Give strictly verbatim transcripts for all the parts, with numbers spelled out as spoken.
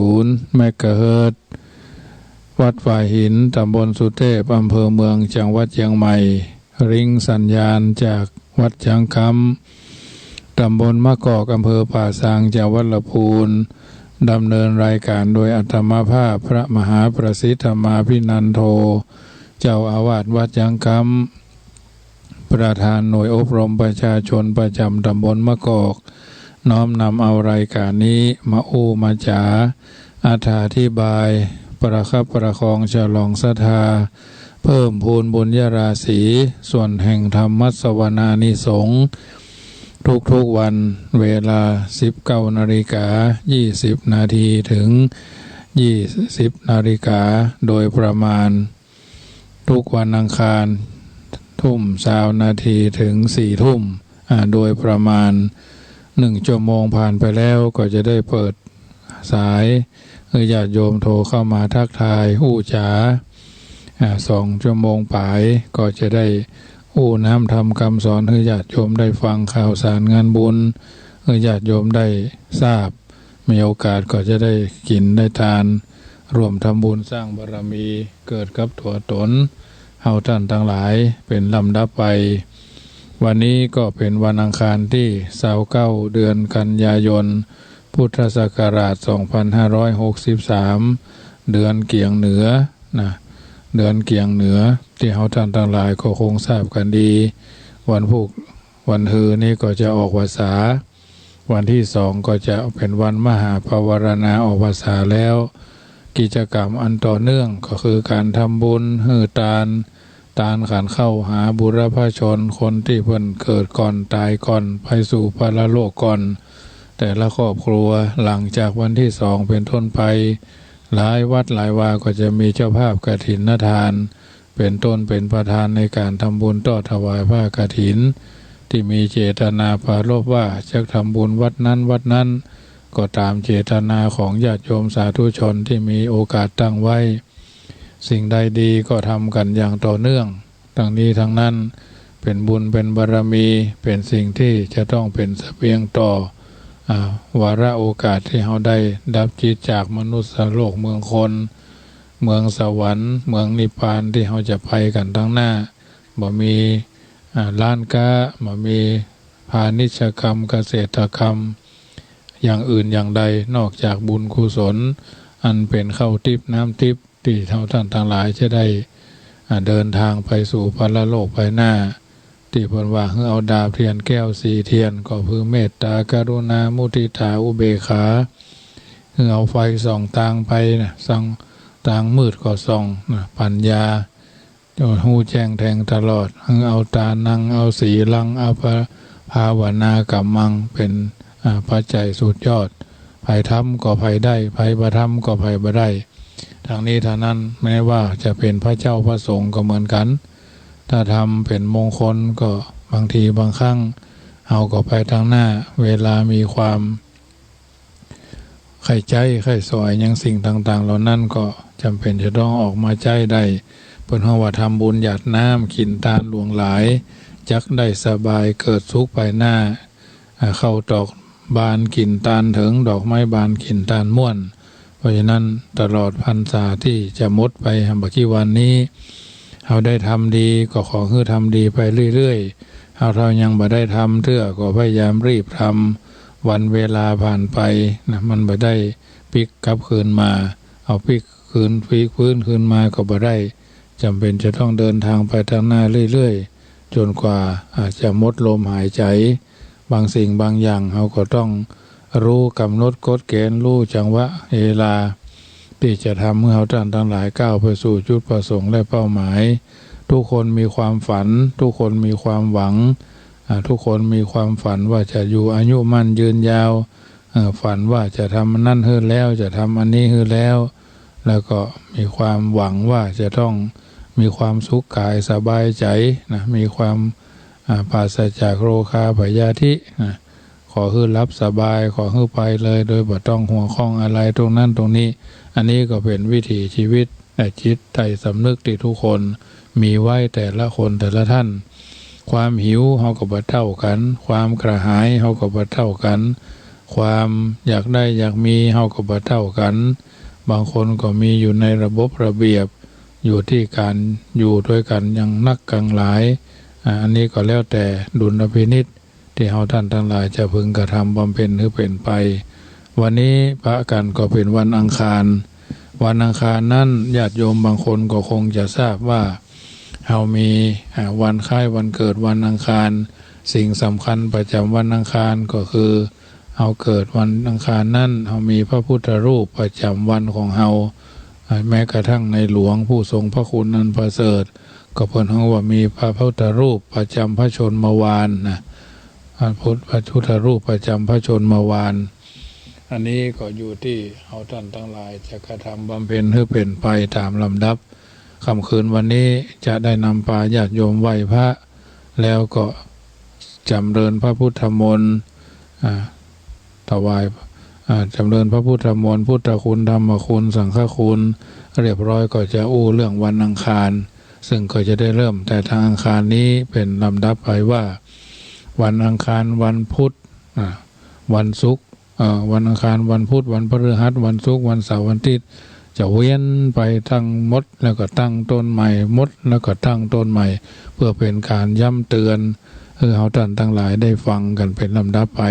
ศูนย์เมกะเฮิรตซ์ วัดฝายหิน ตำบลสุเทพ อำเภอเมือง จังหวัดเจียงใหม่ ลิงก์สัญญาณจากวัดช้างคำ ตำบลมะกอก อำเภอป่าซาง จังหวัดลำพูน ดำเนินรายการโดยอาตมาภาพ พระมหาประสิทธิ์ธรรมาภินันโท เจ้าอาวาสวัดช้างคำ ประธานหน่วยอบรมประชาชนประจำตำบลมะกอก น้อมนำเอารายการนี้มาอู้มาจ๋า อธิบาย ประคับประคองฉลองศรัทธา เพิ่มพูนบุญญาราศี ส่วนแห่งธรรมสวนานิสงส์ ทุกๆวัน เวลา สิบเก้านาฬิกา ยี่สิบนาที ถึง ยี่สิบนาฬิกา โดยประมาณ ทุกวันอังคาร ทุ่มซาวนาที ถึง สี่ทุ่ม อ่า โดยประมาณ หนึ่งชั่วโมงผ่านไปแล้ว ก็จะได้เปิดสายหื้อญาติโยมโทรเข้ามาทักทายอู้จ๋า อ่า สองชั่วโมงป๋าย ก็จะได้อู้น้ำธรรมคำสอนหื้อญาติโยมได้ฟังข่าวสารงานบุญ หื้อญาติโยมได้ทราบ มีโอกาสก็จะได้กิ๋นได้ทาน ร่วมทำบุญสร้างบารมี เกิดกับตั๋วตนเฮาต้านตังหลายเป๋นลำดับไป วันนี้ก็เป๋นวันอังคารตี้ซาวเก้า เดือนกันยายน พุทธศักราช สองพันห้าร้อยหกสิบสาม เดือนเกียงเหนือนะ เดือนเกียงเหนือ ตี้เฮาต้านตังหลายก็คงทราบกั๋นดี วันพูก วันฮือนี้ก็จะออกพรรษา วันตี้สองก็จะเป๋นวันมหาปวารณาออกพรรษาแล้ว กิจกรรมอันต่อเนื่องก็คือก๋านทำบุญ หื้อตาน ตานขันข้าวหาบุรพชน คนตี้เปิ้นเกิดก่อน ต๋ายก่อน ไปสู่ปรโลกก่อน แต่ละครอบครัว หลังจากวันตี้สองเป๋นต้นไป หลายวัดหลายวาก็จะมีเจ้าภาพกฐินทาน เป๋นต้นเป๋นประธานในก๋านทำบุญตอดถวายผ้ากฐิน ตี้มีเจตนาปรารภว่าจักทำบุญวัดนั้นวัดนั้น ก็ต๋ามเจตนาของญาติโยมสาธุชนตี้มีโอกาสตั้งไว้ สิ่งใดดีก็ทำกั๋นอย่างต่อเนื่อง ตังนี้ตังนั้น เป๋นบุญเป๋นบารมี เป๋นสิ่งตี้จะต้องเป๋นเสบียงต่อ อ่า วาระโอกาสตี้เฮาได้ดับจิตจากมนุษย์โลกเมืองคน เมืองสวรรค์ เมืองนิพพานตี้เฮาจะไปกั๋นตังหน้า บ่มี อ่า ร้านก๊า บ่มีพาณิชยกรรม เกษตรกรรม อย่างอื่นอย่างใด นอกจากบุญกุศล อันเป๋นข้าวติ๊บน้ำติ๊บ ตี้เฮาต้านตังหลายจะได้ อ่า เดินตางไปสู่ปรโลกไปหน้า ตี้เปิ้นว่าหื้อเอาดาบเทียนแก้วสี่เทียน ก็คือเมตตา กรุณา มุทิตา อุเบกขา หื้อเอาไฟส่องตางไปนะ ส่องตางมืดก็ส่องนะ ปัญญา จะฮู้แจ้งแทงตลอด หื้อเอาตานัง เอาสีลัง เอาภา ภาวนากัมมัง เป๋น อ่า ปัจจัยสุดยอด ใผทำก็ใผได้ ใผบ่ทำก็ใผบ่ได้ ตังนี้ตังนั้น แม้ว่าจะเป๋นพระเจ้าพระสงฆ์ก็เหมือนกั๋น ถ้าทำเป๋นมงคลก็บางทีบางครั้ง เฮาก็ไปตังหน้า เวลามีความ ใค่ใจ๊ใค่สอยหยังสิ่งต่างๆ เหล่านั้นก็จ๋ำเป๋นจะต้องออกมาใจ๊ได้ เปิ้นฮ้องว่าทำบุญหยาดน้ำ กิ๋นตานหลวงหลาย จักได้สบายเกิดสุขไปหน้า อ่า ข้าวตอกบานกิ๋นตานเถิง ดอกไม้บานกิ๋นตานม่วน เพราะฉะนั้นตลอดพรรษาตี้จะหมดไปบ่กี่วันนี้ เฮาได้ทำดีก็ขอหื้อทำดีไปเรื่อยๆ เฮาเท่ายังบ่ได้ทำเตื้อก็พยายามรีบทำ วันเวลาผ่านไปนะ มันบ่ได้ปิ๊กกลับคืนมา เอาปิ๊กคืนปิ๊กฟื้นคืนมาก็บ่ได้ จ๋ำเป๋นจะต้องเดินตางไปตังหน้าเรื่อยๆ จ๋นกว่าอาจจะหมดลมหายใจ๋ บางสิ่งบางอย่างเฮาก็ต้องฮู้ก๋ำหนดกฎเก๋ณฑ์ ฮู้จังหวะเวลา ตี้จะทำหื้อเฮาต้านตังหลายก้าวไปสู่จุดประสงค์และเป้าหมาย ทุกคนมีความฝัน ทุกคนมีความหวัง อ่า ทุกคนมีความฝันว่าจะอยู่อายุมั่นยืนยาว เอ่อ ฝันว่าจะทำอันนั้นหื้อแล้ว จะทำอันนี้หื้อแล้ว แล้วก็มีความหวังว่าจะต้องมีความสุขกายสบายใจ๋นะ มีความ อ่า ปราศจากโรคาพยาธินะ ขอหื้อหลับสบาย ขอหื้อไปเลย โดยบ่ต้องห่วงข้องอะไรตรงนั้นตรงนี้ อันนี้ก็เป๋นวิถีชีวิตและจิตใต้สำนึกตี้ทุกคนมีไว้แต่ละคนแต่ละท่าน ความหิวเฮาก็บ่เต้ากั๋น ความกระหายเฮาก็บ่เต้ากั๋น ความอยากได้อยากมีเฮาก็บ่เต้ากั๋น บางคนก็มีอยู่ในระบบระเบียบ อยู่ตี้ก๋านอยู่ตวยกั๋นอย่างนักกั๋งหลาย อ่า อันนี้ก็แล้วแต่ดุลพินิจ ตี้เฮาต้านตังหลายจะพึงกระทำบำเพ็ญหื้อเป๋นไป วันนี้ปะกั๋นก็เป๋นวันอังคาร วันอังคารนั้นญาติโยมบางคนก็คงจะทราบว่า เฮามี อ่า วันคล้ายวันเกิดวันอังคาร สิ่งสำคัญประจ๋ำวันอังคารก็คือ เฮาเกิดวันอังคารนั้น เฮามีพระพุทธรูปประจ๋ำวันของเฮา อ่า แม้กระทั่งในหลวงผู้ทรงพระคุณอันประเสริฐ ก็เปิ้นฮ้องว่ามีพระพุทธรูปประจ๋ำพระชนมวาลนะ พระพุทธ พระพุทธรูปประจ๋ำพระชนมวาล อันนี้ก็อยู่ตี้เฮาต้านตังหลายจะกระทำบำเพ็ญหื้อเป๋นไปต๋ามลำดับ ค่ำคืนวันนี้จะได้นำปาญาติโยมไหว้พระ แล้วก็จ๋ำเริญพระพุทธมนต์ อ่า ถวาย อ่า จ๋ำเริญพระพุทธมนต์ พุทธคุณ ธรรมคุณ สังฆคุณ เรียบร้อยก็จะอู้เรื่องวันอังคาร ซึ่งก็จะได้เริ่มแต่ตังอังคารนี้เป๋นลำดับไปว่า วันอังคาร วันพุธ อ่า วันศุกร์ เอ่อ วันอังคาร วันพุธ วันพฤหัส วันศุกร์ วันเสาร์ วันอาทิตย์ จะเวียนไปตั้งหมด แล้วก็ตั้งต้นใหม่ หมด แล้วก็ตั้งต้นใหม่ เพื่อเป๋นก๋านย้ำเตือน หื้อเฮาต้านตังหลายได้ฟังกั๋นเป๋นลำดับไป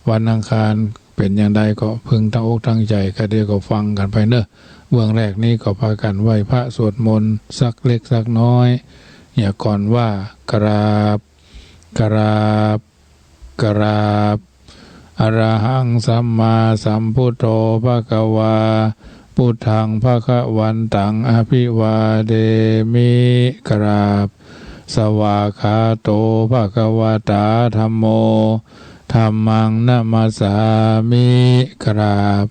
วันอังคารเป๋นอย่างใดก็พึงตั้งอกตั้งใจ๋ กระเดี่ยวก็ฟังกั๋นไปเน่อ เบื้องแรกนี้ก็ปากั๋นไหว้พระสวดมนต์สักเล็กสักน้อย เหียก่อนว่า กราบ กราบ กราบ อะระหังสัมมาสัมพุทโธภะคะวา พุทธังภะคะวันตังอะภิวาเทมิ กราบ สวากขาโตภะคะวะตาธัมโม ธัมมังนะมัสสามิ กราบ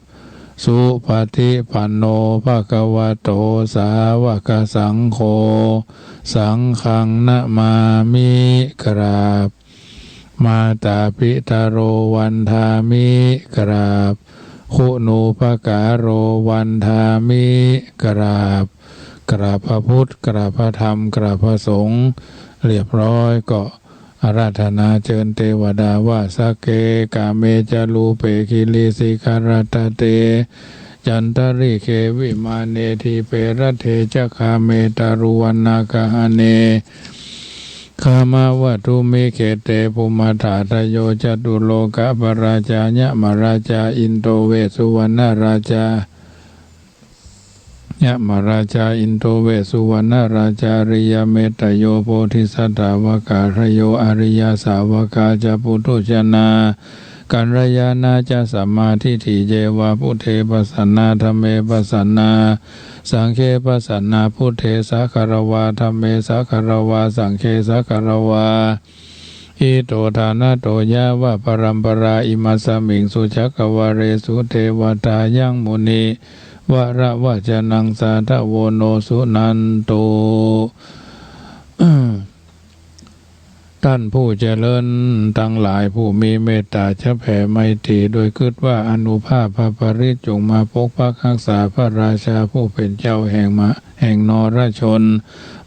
สุปะฏิปันโนภะคะวะโตสาวกสังโฆ สังฆังนะมามิ กราบ มาตาปิตะโรวันทามิ กราบ คุณูปการโรวันทามิ กราบ กราบพระพุทธ กราบพระธรรม กราบพระสงฆ์ เรียบร้อยก็อาราธนาเจิญเตวดาว่า สักเก กาเม จะ รูปเป กิริสิขะรัตตะเต จันตะริเข วิมาเน ดีปเป รัตเถ จะ คาเม ตารุวัณณะกะหะเน คามาวัตถุมิ เขเต ภุมมะถาตะโย จะตุโลกะปะราชา ยะมะราชา อินโด เวสสุวัณณะราชา ยะมะราชา อินโด เวสสุวัณณะราชา อริยะเมตตะโย โพธิสัตถาวกาทะโย อริยะสาวกาจะ ปุถุชนา กัลยาณาจะ สัมมาทิฏฐิเยวา พุทเท ปัสสะนา ธัมเม ปัสสะนา สังเฆ ปัสสะนา พุทเท สะคะระวา ธัมเม สะคะระวา สังเฆ สะคะระวา อิโต ทานะโต ยะวะ ปะรัมปะรา อิมัสสะมิง สุ จักกะวาเลสุ เตวะตา ยัง มุนิ วะระ วัจจะนัง สาธะโว โน สุ นันตุ ต้านผู้เจริญตังหลาย ผู้มีเมตตาจะแผ่ไมตรี โดยกึ๊ดว่าอานุภาพพระปริตร จงมาปกปักฮักษาพระราชาผู้เป๋นเจ้าแห่งมะ แห่งนรชน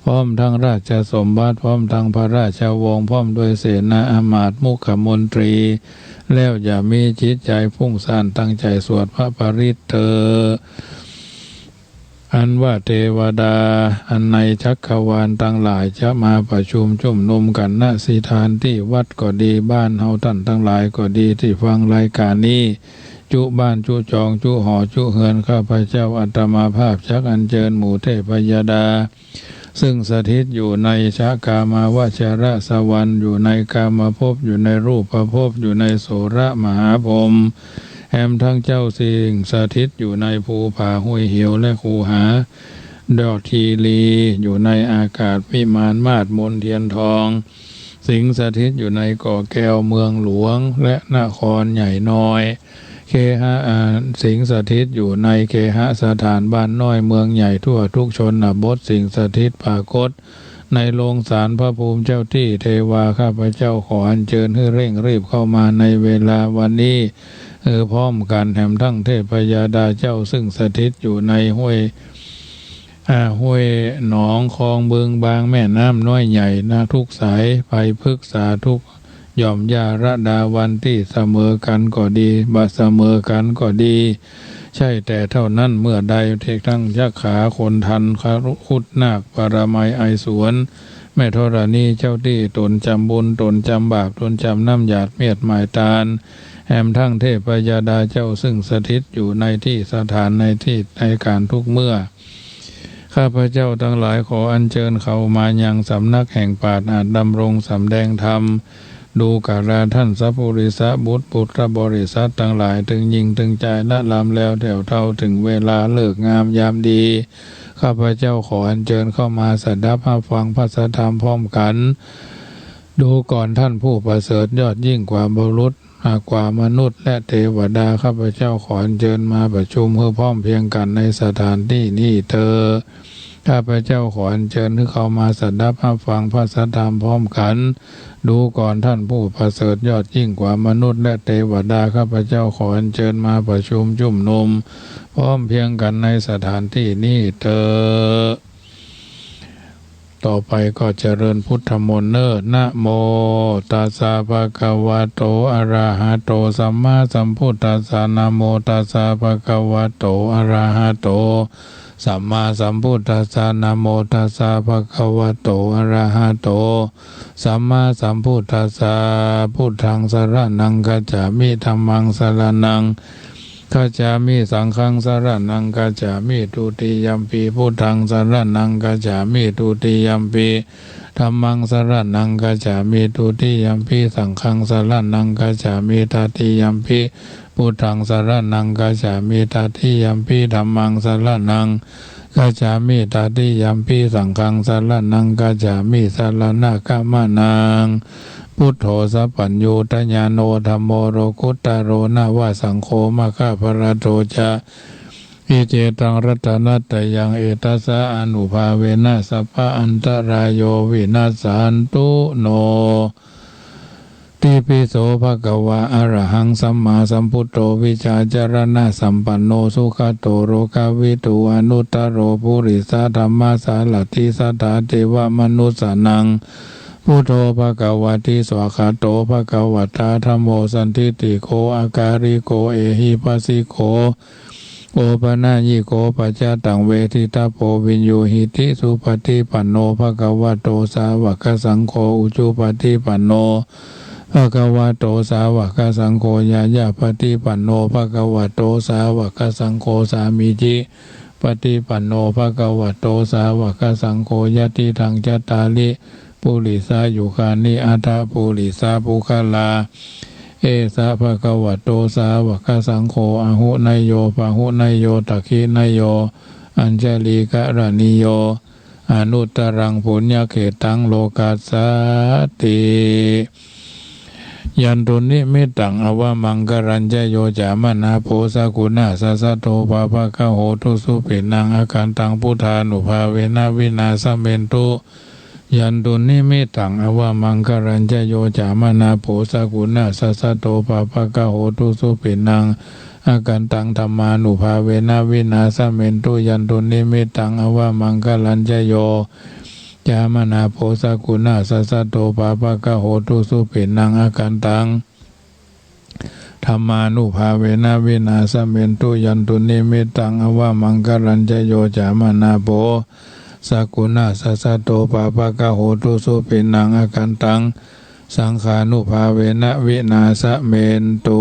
พร้อมตังราชสมบัติ พร้อมตังพระราชวงศ์ พร้อมด้วยเสนาอามาตย์ มุขมนตรี แล้วอย่ามีจิตใจ๋ฟุ้งซ่าน ตั้งใจ๋สวดพระปริตรเต๊อะ อันว่าเตวดา อันในจักกะวาลตังหลายจะมาประชุมชุมนุมกั๋น ณ สถานตี้วัดก็ดี บ้านเฮาต้านตังหลายก็ดี ตี้ฟังรายก๋านนี้ จุบ้านจุจอง จุหอจุเฮือน ข้าพเจ้าอาตมาภาพจักอัญเจิญหมู่เทพยดา ซึ่งสถิตอยู่ในชะกามาวชรสวรรค์ อยู่ในกามภพ อยู่ในรูปภพ อยู่ในโสรมหาพรหม แหมตังเจ้าสิ่งสถิตอยู่ในภูผาห้วยเหวและคูหา ยอดคีรี อยู่ในอากาศวิมานมาศมนเทียนทอง สิงสถิตอยู่ในเกาะแก้วเมืองหลวงและนครใหญ่น้อย เคหะ อ่า สิงสถิตอยู่ในเคหสถานบ้านน้อยเมืองใหญ่ทั่วทุกชนบท สิงสถิตปรากฏในโลงศาลพระภูมิเจ้าตี้ เทวาข้าพเจ้าขออัญเจิญหื้อเร่งรีบเข้ามาในเวลาวันนี้ เออ พร้อมกั๋น แหมตังเทพยดาเจ้าซึ่งสถิตอยู่ในห้วย อ่า ห้วยหนอง คลอง บึง บาง แม่น้ำน้อยใหญ่ ณ ทุกสาย ไปปรึกษาทุก หย่อมหญ้าระดาวันตี้เสมอกั๋นก็ดี บ่เสมอกั๋นก็ดี ใช่แต่เท่านั้น เมื่อใดตี้ตึงยักขา คนทัน ครุฑ นาค ปรมัย ไอสวน แม่ธรณี เจ้าตี้ ต๋นจำบุญ ต๋นจำบาป ต๋นจำน้ำหยาดเมียดหมายตาน แหมตึงเทพยดาเจ้า ซึ่งสถิตอยู่ในตี้สถาน ในตี้ในก๋านทุกเมื่อ ข้าพเจ้าตังหลายขออัญเจิญเข้ามายังสำนักแห่งปราชญ์อาจดำรงสำแดงธรรม ดูกราท่านสัพพุริสบุตรพุทธบริษัทตังหลาย ตึงญิงตึงจาย ณ ลำแล้วแถวเทา เถิงเวลาฤกษ์งามยามดี ข้าพเจ้าขออัญเจิญเข้ามาสดับฮับฟังพระสัทธรรมพร้อมกั๋น ดูก่อนท่านผู้ประเสริฐยอดยิ่งกว่าบุรุษ กว่ามนุษย์และเทวดา ข้าพเจ้าขออัญเจิญมาประชุมหื้อพร้อมเพรียงกั๋นในสถานตี้นี้เตอ ข้าพเจ้าขออัญเจิญหื้อเข้ามาสดับฮับฟังพระสัทธรรมพร้อมกั๋น ดูก่อนท่านผู้ประเสริฐยอดยิ่งกว่ามนุษย์และเทวดา ข้าพเจ้าขออัญเจิญมาประชุมชุมนุมพร้อมเพรียงกั๋นในสถานตี้นี้เตอ ต่อไปก็เจริญพุทธมนต์เน่อ นะโมตัสสะภะคะวะโต อะระหะโต สัมมาสัมพุทธัสสะ นะโมตัสสะภะคะวะโต อะระหะโต สัมมาสัมพุทธัสสะ นะโมตัสสะภะคะวะโต อะระหะโต สัมมาสัมพุทธัสสะ พุทธังสรณังคัจฉามิ ธัมมังสรณัง คัจฉามิ สังฆังสรณังคัจฉามิ ทุติยัมปิ พุทธังสรณังคัจฉามิ ทุติยัมปิ ธัมมังสรณังคัจฉามิ ทุติยัมปิ สังฆังสรณังคัจฉามิ ตติยัมปิ พุทธังสรณังคัจฉามิ ตติยัมปิ ธัมมังสรณังคัจฉามิ ตติยัมปิ สังฆังสรณังคัจฉามิ สรณะกะมะนัง พุทโธ สัพพัญญูตญาโณ ธัมโม โลกุตตะโร นะวะสังโฆ มะคะพะละโต จะ อิเจตัง รัตนะตะยัง เอตัสสะ อานุภาเวนะ สัพพะอันตะราโย วินัสสันตุ โน ติปิโส ภะคะวา อะระหัง สัมมาสัมพุทโธ วิชชาจารณะสัมปันโน สุขะโต โลกะวิทู อนุตตะโร ปุริสะธัมมะสารัตถิ สัตถาเทวะมนุสสานัง พุทโธ ภะคะวะติ สวากขาโต ภะคะวะตา ธัมโม สันทิฏฐิโก อะกาลิโก เอหิปัสสิโก โอปะนะยิโก ปัจจะตัง เวทิตะโพ วิญญูหิติ สุปะฏิปันโน ภะคะวะโต สาวะกะสังโฆ อุจุปะฏิปันโน ภะคะวะโต สาวะกะสังโฆ ญาญาปะฏิปันโน ภะคะวะโต สาวะกะสังโฆ สามีจิปะฏิปันโน ภะคะวะโต สาวะกะสังโฆ ยัตถิตัง จัตตาริ ปุริสายุคานิ อัตถะ ปุริสาปุคคลา เอสะ ภะคะวะโต สาวะกะสังโฆ อาหุเนยโย ปาหุเนยโย ทักขิเนยโย อัญชะลีกะระณีโย อนุตตะรัง ปุญญะเขตัง โลกัสสาติ ยันตุนนิมิตตัง อวะมังคะลัญจะโย จามะนาโภ สะกุณะสะสะโท ปาปะกะโหตุ สุปิณัง อะคันตัง พุทธานุภาเวนะ วินาสะเมนตุ ยันตุนนิมิตตัง อวะมังคะลัญจะโย จามะนาโภ สะกุณะสะสะโท ปาปะกะโหตุ สุปิณัง อะคันตัง ธัมมานุภาเวนะ วินาสะเมนตุ ยันตุนนิมิตตัง อวะมังคะลัญจะโย จามะนาโภ สะกุณะสะสะโท ปาปะกะโหตุ สุปิณัง อะคันตัง ธัมมานุภาเวนะ วินาสะเมนตุ ยันตุนนิมิตตัง อวะมังคะลัญจะโย จามะนาโภ สะกุณะสะสะโท ปาปะกะโหตุ สุปิณัง อะคันตัง สังฆานุภาเวนะ วินาสะเมนตุ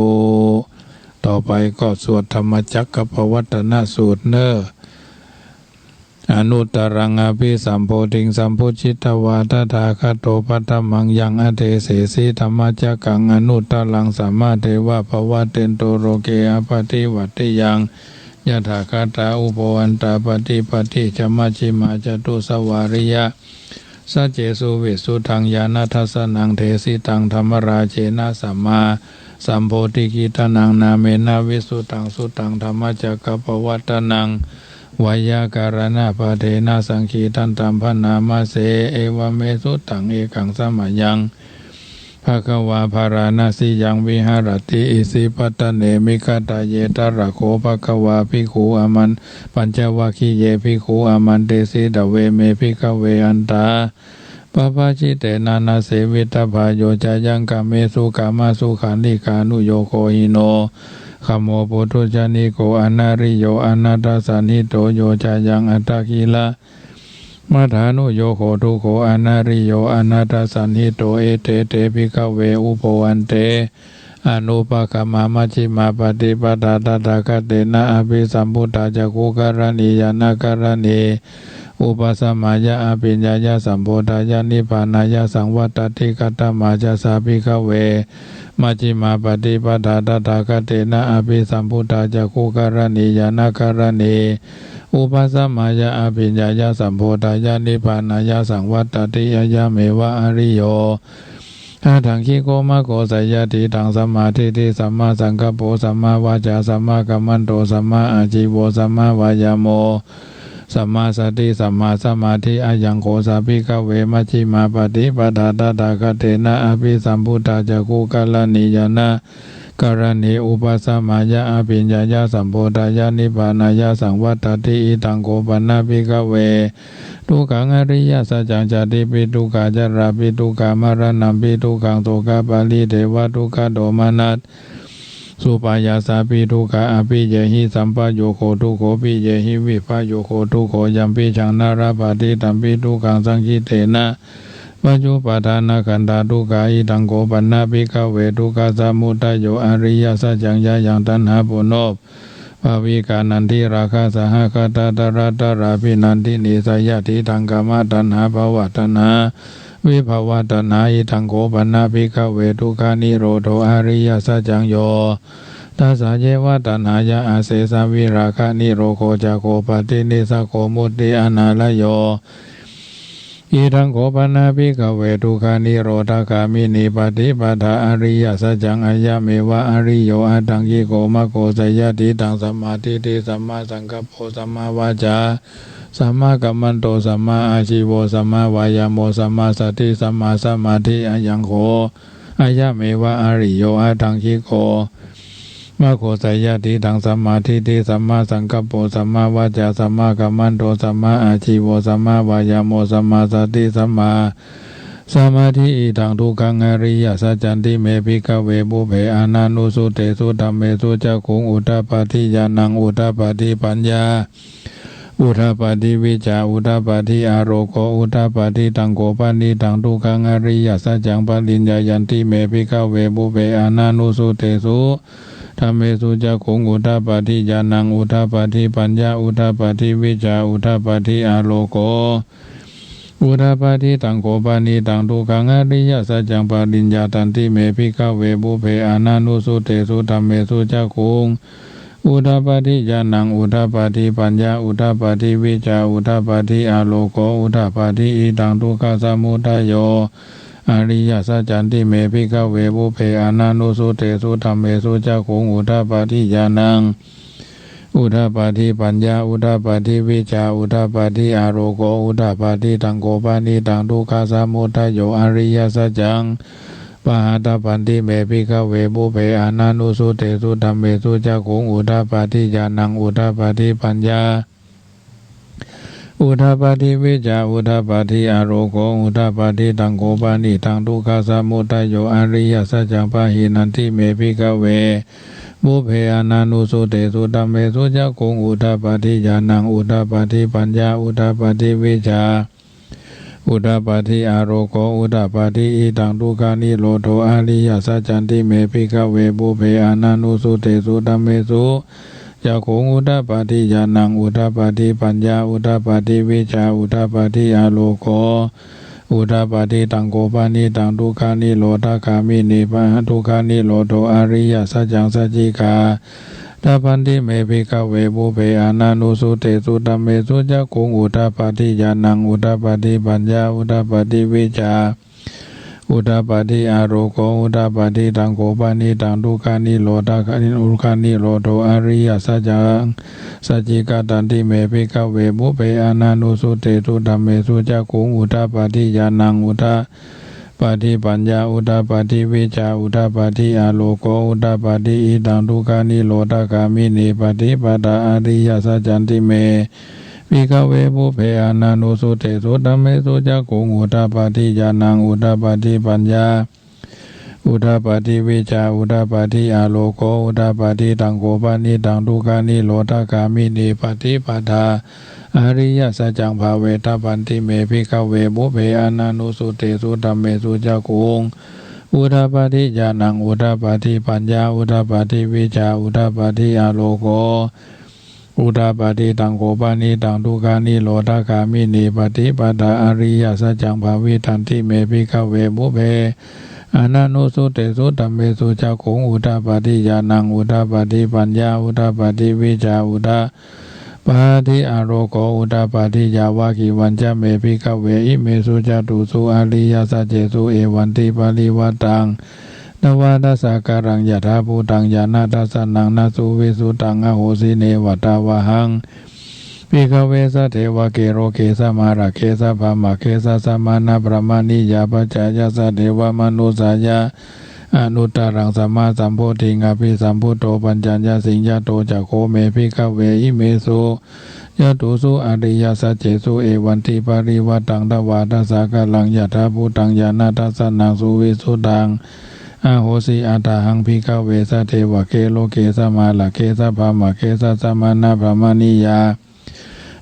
ต่อไปก็สวดธัมมจักกัปปวัตตนสูตรเน่อ อนุตตรังอภิสัมโพธิง สัมพุจฉิตวา ตถาคโต ปัทธมังยัง อเดเสสิ ธัมมจักกัง อนุตตรัง สัมมาเทวะ ปะวัตเตนตุ โลเก อะปะติวัตติยัง ยะถา คตา อุโพ อัตตา ปะติปัตติ จะ มัชฌิมา จะตุสวาริยะ สัจเจสุ วิสสุทธัง ญาณทัสสะนัง เดสิตัง ธัมมราเจนะ สัมมาสัมโพธิกขิตานัง นาเมนะ วิสสุทธัง สุตตัง ธัมมจักกัปปวัตตนัง ไวยากรณปาเทนะ สังกขิทันตัม ภะนามะเส เอวะเม สุตตัง เอกัง สะมะยัง ภะคะวา ภาราณสียัง วิหะระติ อิสิปะตะเน มิกะทะเย ตะถะโข ภะคะวา ภิกขุ อามัน ปัญจวัคคีเย ภิกขุ อามันเตสิ ตะเว เม ภิกขะเว อัตถา pabbajitena na sevitabbā yo ca yaṃ kāmesu kāmasukhallikānuyogo hīno gammo pothujjaniko anariyo anatthasañhito yo ca yaṃ attakilamathānuyogo dukkho anariyo anatthasañhito. Ete te bhikkhave ubho ante anupagamma majjhimā paṭipadā tathāgatena abhisambuddhā cakkhukaraṇī ñāṇakaraṇī upasamāya abhiññāya sambodhāya nibbānāya saṃvattati. Katamā ca sā bhikkhave majjhimā paṭipadā tathāgatena abhisambuddhā cakkhukaraṇī ñāṇakaraṇī upasamāya abhiññāya sambodhāya nibbānāya saṃvattati? Ayameva ariyo aṭṭhaṅgiko maggo, seyyathīdaṃ: sammādiṭṭhi sammāsaṅkappo sammāvācā sammākammanto sammāājīvo sammāvāyāmo sammāsati sammāsamādhi. Ayaṃ kho sā bhikkhave majjhimā paṭipadā tathāgatena abhisambuddhā cakkhukaraṇī ñāṇakaraṇī upasamāya abhiññāya sambodhāya nibbānāya saṃvattati. Idaṃ kho pana bhikkhave dukkhaṃ ariyasaccaṃ: jātipi dukkhā jarāpi dukkhā maraṇampi dukkhaṃ sokaparidevadukkhadomanassupāyāsāpi dukkhā appiyehi sampayogo dukkho piyehi vippayogo dukkho yampicchaṃ na labhati tampi dukkhaṃ saṅkhittena pañcupādānakkhandhā dukkhā. Idaṃ kho pana bhikkhave dukkhasamudayo ariyasaccaṃ: yāyaṃ taṇhā ponobbhavikā nandirāgasahagatā tatratatrābhinandinī seyyathīdaṃ: kāmataṇhā bhavataṇhā vibhavataṇhā. Idaṃ kho pana bhikkhave dukkhanirodho ariyasaccaṃ: yo tassāyeva taṇhāya asesavirāganirodho cāgo paṭinissaggo mutti anālayo. Idaṃ kho pana bhikkhave dukkhanirodhagāminī paṭipadā ariyasaccaṃ: ayameva ariyo aṭṭhaṅgiko maggo, seyyathīdaṃ: sammādiṭṭhi sammāsaṅkappo sammāvācā sammākammanto sammāājīvo sammāvāyāmo sammāsati sammāsamādhi. Ayaṃ kho, ayameva ariyo aṭṭhaṅgiko maggo, seyyathīdaṃ: sammādiṭṭhi sammāsaṅkappo sammāvācā sammākammanto sammāājīvo sammāvāyāmo sammāsati sammāsamādhi. Idaṃ dukkhaṃ ariyasaccanti me bhikkhave pubbe ananussutesu dhammesu cakkhuṃ udapādi ñāṇaṃ udapādi paññā udapādi vijjā udapādi āloko udapādi. Taṃ kho panidaṃ dukkhaṃ ariyasaccaṃ pariññeyyanti me bhikkhave pubbe ananussutesu dhammesu cakkhuṃ udapādi ñāṇaṃ udapādi paññā udapādi vijjā udapādi āloko udapādi. Taṃ kho panidaṃ dukkhaṃ ariyasaccaṃ pariññātanti me bhikkhave pubbe ananussutesu dhammesu cakkhuṃ udapādi ñāṇaṃ udapādi paññā udapādi vijjā udapādi āloko udapādi. Idaṃ dukkhasamudayo ariyasaccanti me bhikkhave pubbe ananussutesu dhammesu cakkhuṃ udapādi ñāṇaṃ udapādi paññā udapādi vijjā udapādi āloko udapādi. Taṃ kho panidaṃ dukkhasamudayo ariyasaccaṃ pahātabbanti me bhikkhave pubbe ananussutesu dhammesu cakkhuṃ udapādi ñāṇaṃ udapādi paññā udapādi vijjā udapādi āloko udapādi. Taṃ kho panidaṃ dukkhasamudayo ariyasaccaṃ pahīnanti me bhikkhave pubbe ananussutesu dhammesu cakkhuṃ udapādi ñāṇaṃ udapādi paññā udapādi vijjā udapādi āloko udapādi. Idaṃ dukkhanirodho ariyasaccanti me bhikkhave pubbe ananussutesu dhammesu cakkhuṃ udapādi ñāṇaṃ udapādi paññā udapādi vijjā udapādi āloko udapādi. Taṃ kho panidaṃ dukkhanirodhagāminī pa- dukkhanirodho ariyasaccaṃ sacchikā tabbanti me bhikkhave pubbe ananussutesu dhammesu cakkhuṃ udapādi ñāṇaṃ udapādi paññā udapādi vijjā udapādi āloko udapādi. Taṃ kho panidaṃ dukkhaniro- dukkha- dukkhanirodho ariyasaccaṃ sacchikatanti me bhikkhave pubbe ananussutesu dhammesu cakkhuṃ udapādi ñāṇaṃ uda- pādi paññā udapādi vijjā udapādi āloko udapādi. Idaṃ dukkhanirodhagāminī paṭipadā ariyasaccanti me bhikkhave pubbe ananussutesu dhammesu cakkhuṃ udapādi ñāṇaṃ udapādi paññā udapādi vijjā udapādi āloko udapādi. Taṃ kho panidaṃ dukkhanirodhagāminī paṭipadā ariyasaccaṃ bhāvetabbanti me bhikkhave pubbe ananussutesu dhammesu cakkhuṃ udapādi ñāṇaṃ udapādi paññā udapādi vijjā udapādi āloko udapādi. Taṃ kho panidaṃ dukkhanirodhagāminī paṭipadā ariyasaccaṃ bhāvitanti me bhikkhave pubbe ananussutesu dhammesu cakkhuṃ udapādi ñāṇaṃ udapādi paññā udapādi vijjā udapādi āloko udapādi. Yāvakīvañca me bhikkhave imesu catūsu ariyasaccesu evantiparivaṭṭaṃ dvādasākāraṃ yathābhūtaṃ ñāṇadassanaṃ na suvisuddhaṃ ahosi. Neva tāvāhaṃ bhikkhave sadevake loke samārake sabrahmake sassamaṇabrāhmaṇiyā pajāya sadevamanussāya anuttaraṃ sammāsambodhiṃ abhisambuddho pañcaññasiṃ yato ca kho me bhikkhave imesu catūsu ariyasaccesu evantiparivaṭṭaṃ dvādasākāraṃ yathābhūtaṃ ñāṇadassanaṃ suvisuddhaṃ ahosi. Athāhaṃ bhikkhave sadevake loke samārake sabrahmake sassamaṇabrāhmaṇiyā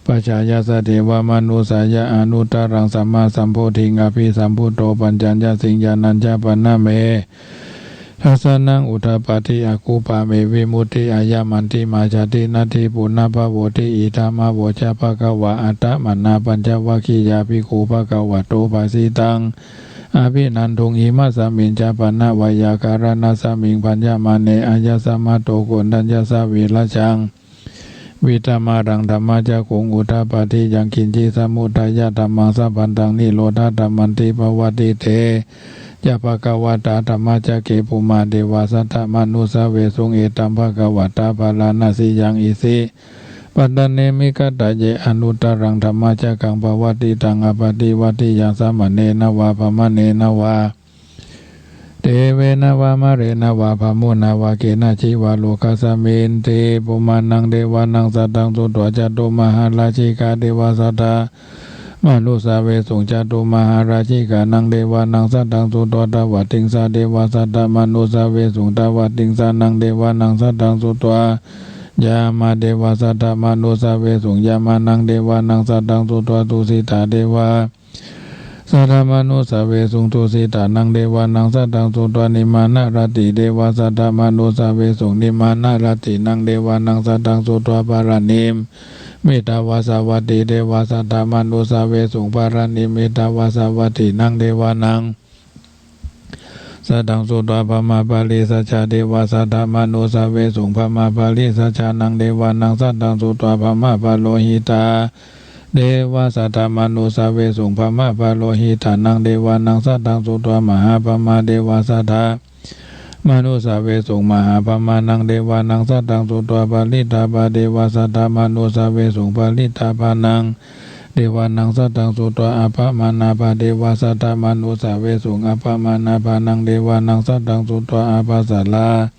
pajāya sadevamanussāya anuttaraṃ sammāsambodhiṃ abhisambuddho pañcaññasiṃ ñāṇañca pana me dassanaṃ udapādi. Akuppā me vimutti ayamantimā jāti natthi punabbhavoti. Idamavoca bhagavā. Attamanā pañcavaggiyā bhikkhū bhagavato bhāsitaṃ abhinanduṃ. Imasmiñca pana veyyākaraṇasmiṃ bhaññamāne āyasmato koṇḍaññassa virajaṃ vītamalaṃ dhammacakkhuṃ udapādi yaṅkiñci samudayadhammaṃ sabbantaṃ nirodhadhammanti. Pavattite ca bhagavatā dhammacakke bhummā devā saddamanussāvesuṃ. Etaṃ bhagavatā bārāṇasiyaṃ isipatane migadāye anuttaraṃ dhammacakkaṃ pavattitaṃ appaṭivattiyaṃ samaṇena vā brāhmaṇena vā devena vā mārena vā brahmunā vā kenaci vā lokasminti. Bhummānaṃ devānaṃ saddaṃ sutvā cātummahārājikā devā saddamanussāvesuṃ. Cātummahārājikānaṃ devānaṃ saddaṃ sutvā tāvatiṃsā devā saddamanussāvesuṃ. Tāvatiṃsānaṃ devānaṃ saddaṃ sutvā yāmā devā saddamanussāvesuṃ. Yāmānaṃ devānaṃ saddaṃ sutvā tusitā devā saddamanussāvesuṃ. Tusitānaṃ devānaṃ saddaṃ sutvā nimmānaratī devā saddamanussāvesuṃ. Nimmānaratīnaṃ devānaṃ saddaṃ sutvā paranimmitavasavattī devā saddamanussāvesuṃ. Paranimmitavasavattīnaṃ devānaṃ saddaṃ sutvā brahmapārisajjā devā saddamanussāvesuṃ. Brahmapārisajjānaṃ devānaṃ saddaṃ sutvā brahmapurohitā devā saddamanussāvesuṃ. Brahmapurohitānaṃ devānaṃ saddaṃ sutvā mahābrahmā devā saddamanussāvesuṃ. Mahābrahmānaṃ devānaṃ saddaṃ sutvā parittābhā devā saddamanussāvesuṃ. Parittābhānaṃ devānaṃ saddaṃ sutvā appamāṇābhā devā saddamanussāvesuṃ. Appamāṇābhānaṃ devānaṃ saddaṃ sutvā ābhassarā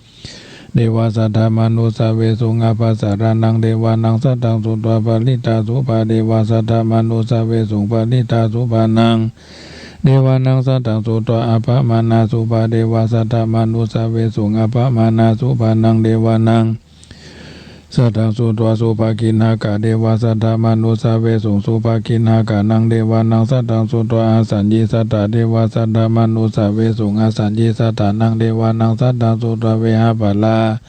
devā saddamanussāvesuṃ. Ābhassarānaṃ devānaṃ saddaṃ sutvā parittāsubhā devā saddamanussāvesuṃ. Parittāsubhānaṃ devānaṃ saddaṃ sutvā appamāṇāsubhā devā saddamanussāvesuṃ. Appamāṇāsubhānaṃ devānaṃ saddaṃ sutvā subhakiṇhakā devā saddamanussāvesuṃ. Subhakiṇhakānaṃ devānaṃ saddaṃ sutvā āsaññisaṭṭhā devā saddamanussāvesuṃ. Āsaññisaṭṭhānaṃ devānaṃ saddaṃ sutvā vehapphalā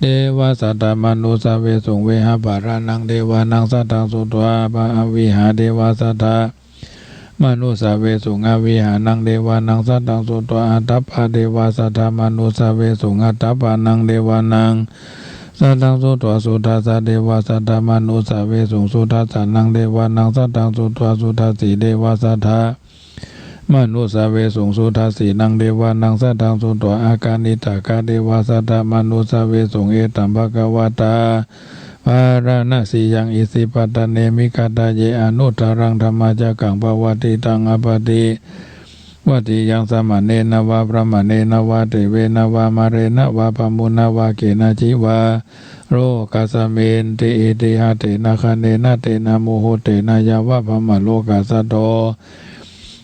devā saddamanussāvesuṃ. Vehapphalānaṃ devānaṃ saddaṃ sutvā avihā devā saddamanussāvesuṃ. Avihānaṃ devānaṃ saddaṃ sutvā atappā devā saddamanussāvesuṃ. Atappānaṃ devānaṃ saddaṃ sutvā sudassā devā saddamanussāvesuṃ. Sudassānaṃ devānaṃ saddaṃ sutvā sudassī devā saddamanussāvesuṃ. Sudassīnaṃ devānaṃ saddaṃ sutvā akaniṭṭhakā devā saddamanussāvesuṃ. Etaṃ bhagavatā bārāṇasiyaṃ isipatane migadāye anuttaraṃ dhammacakkaṃ pavattitaṃ appaṭivattiyaṃ samaṇena vā brāhmaṇena vā devena vā mārena vā brahmunā vā kenaci vā โรกัสมินติ อิทธิหะเตนะ คะเนนะ เตนะ มุหุตเตนะ ยาวะ พรหมโลกัสสะโท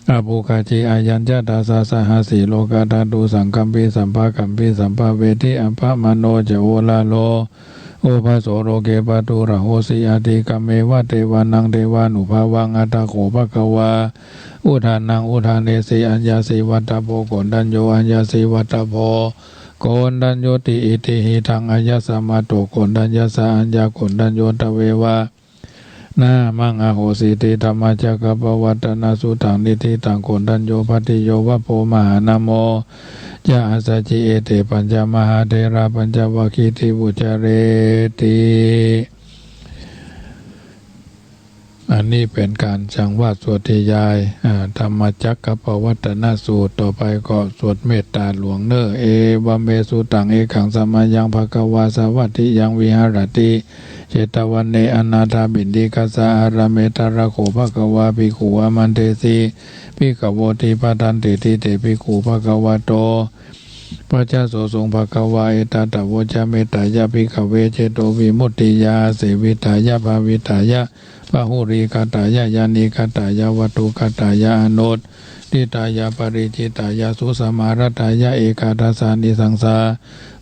อะปุคคาจิ อายัญจะ ทัสสะ สะหะสี โลกะธาตุ สังกัมปิ สัมภะกัมปิ สัมภเวทิ อัปปะมาโณ จะ โอลาโล อุปโส โรเก ปะทุระโหสิ อะทิกัมเมวะ เตวานัง เตวานุภาวัง อัตถะโข ภะคะวา อุทานัง อุทาเนสิ อัญญาสี วัตถะโพ โกณฑัญโญ อัญญาสี วัตถะโพ โกณฑัญญูติ อิทธิหิตัง อายัสมาโต โกณฑัญญัสสะ อัญญาโกณฑัญโญ ตเววะ นามัง อโหสีติ ธัมมจักกัปปวัตตนสุตตัง นิฏฐิตัง โกณฑัญโญ ภัตติโยวะโภ มหานะโม จะ อัสสะจิ เอเต ปัญจมหาเถระ ปัญจวัคคีติ วุจจาเรติ อันนี้เป๋นก๋านสังวาสสวดธยาย อ่า ธัมมจักกัปปวัตตนสูตร ต่อไปก็สวดเมตตาหลวงเน่อ เอวะเม สุตัง เอกัง สะมะยัง ภะคะวา สาวัตถิยัง วิหะระติ เจตะวะเน อนาถาปิณฑิกัสสะ อารามะ อัตถะโข ภะคะวา ภิกขุ อามันเทสิ ภิกขะโวติ ภัดดันติ ติเต ภิกขุ ภะคะวะโต ปัจจโสสุง ภะคะวา เอตัสสะ โวชะ เมตตายะ ภิกขะเว เจโตวิมุตติยา อาเสวิตายะ ภาวิตายะ ปะหูลีกัตตายะ ญาณิกัตตายะ วัตถุกัตตายะ อนุตถิตายะ ปะริจฉิตายะ สุสมารัตตายะ เอกาทัสสานิสังสา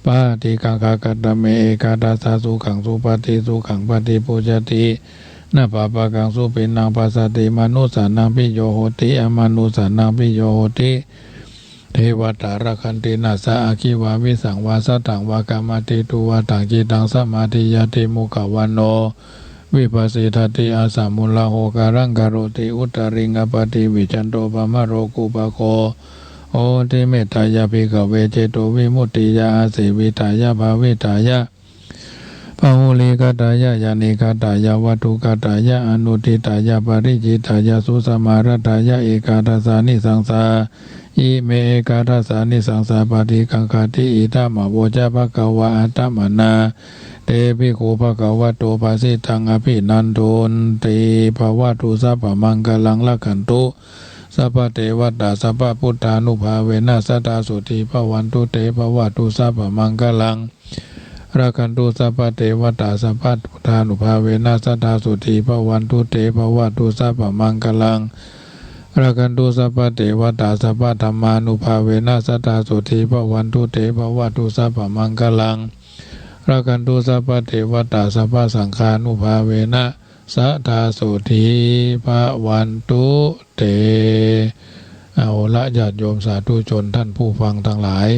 ปะติกังขา คัตตะเม เอกาทัสสา สุขัง สุปะติ สุขัง ปะติบบุจจติ นะปะปะกัง สุปิณณัง ปัสสะติ มะนุสสานัง ภิโย โหติ อะมะนุสสานัง ภิโย โหติ เทวะตา รักขันติ นะสสะ อะคิวา วิสังวา สัตถัง วา กะมะติ ตุวะตัง จิตตัง สะมาธิยาติ มุขะวะโน วิปะสสิทธิ อาสะมุลละโห กะรัง กะโรติ อุตตริง อะปะติวิจจันโต ปะมะโร กุปะโค โหติ เมตตายะ ภิกขะเว เจโตวิมุตติยา อาเสวิตายะ ภาวิตายะ ปะหูลีกัตตายะ ญาณิกัตตายะ วัตถุกัตตายะ อนุตถิตายะ ปะริจฉิตายะ สุสมารัตตายะ เอกาทัสสานิสังสา อิเม เอกาทัสสานิสังสา ปะติกังขาติ อิทัง อะโวชะ ภะคะวา อะตะมะนา เต ภิกขุ ภะคะวะโต ภะสิตัง อะภินันทุนติ ภะวะตุ สัพพะมังคะลัง รักขันตุ สัพพะเตวะตา สัพพะพุทธานุภาเวนะ สะดาโสติ ภะวันตุ เต ภะวะตุ สัพพะมังคะลัง รักขันตุ สัพพะเตวะตา สัพพะพุทธานุภาเวนะ สะดาโสติ ภะวันตุ เต ภะวะตุ สัพพะมังคะลัง รักขันตุ สัพพะเตวะตา สัพพะธัมมานุภาเวนะ สะดาโสติ ภะวันตุ เต ภะวะตุ สัพพะมังคะลัง รักขันตุ สัพพะเตวะตา สัพพะสังฆานุภาเวนะ สะดาโสติ ภะวันตุ เต เอาละ ญาติโยมสาธุชน ท่านผู้ฟังทั้งหลาย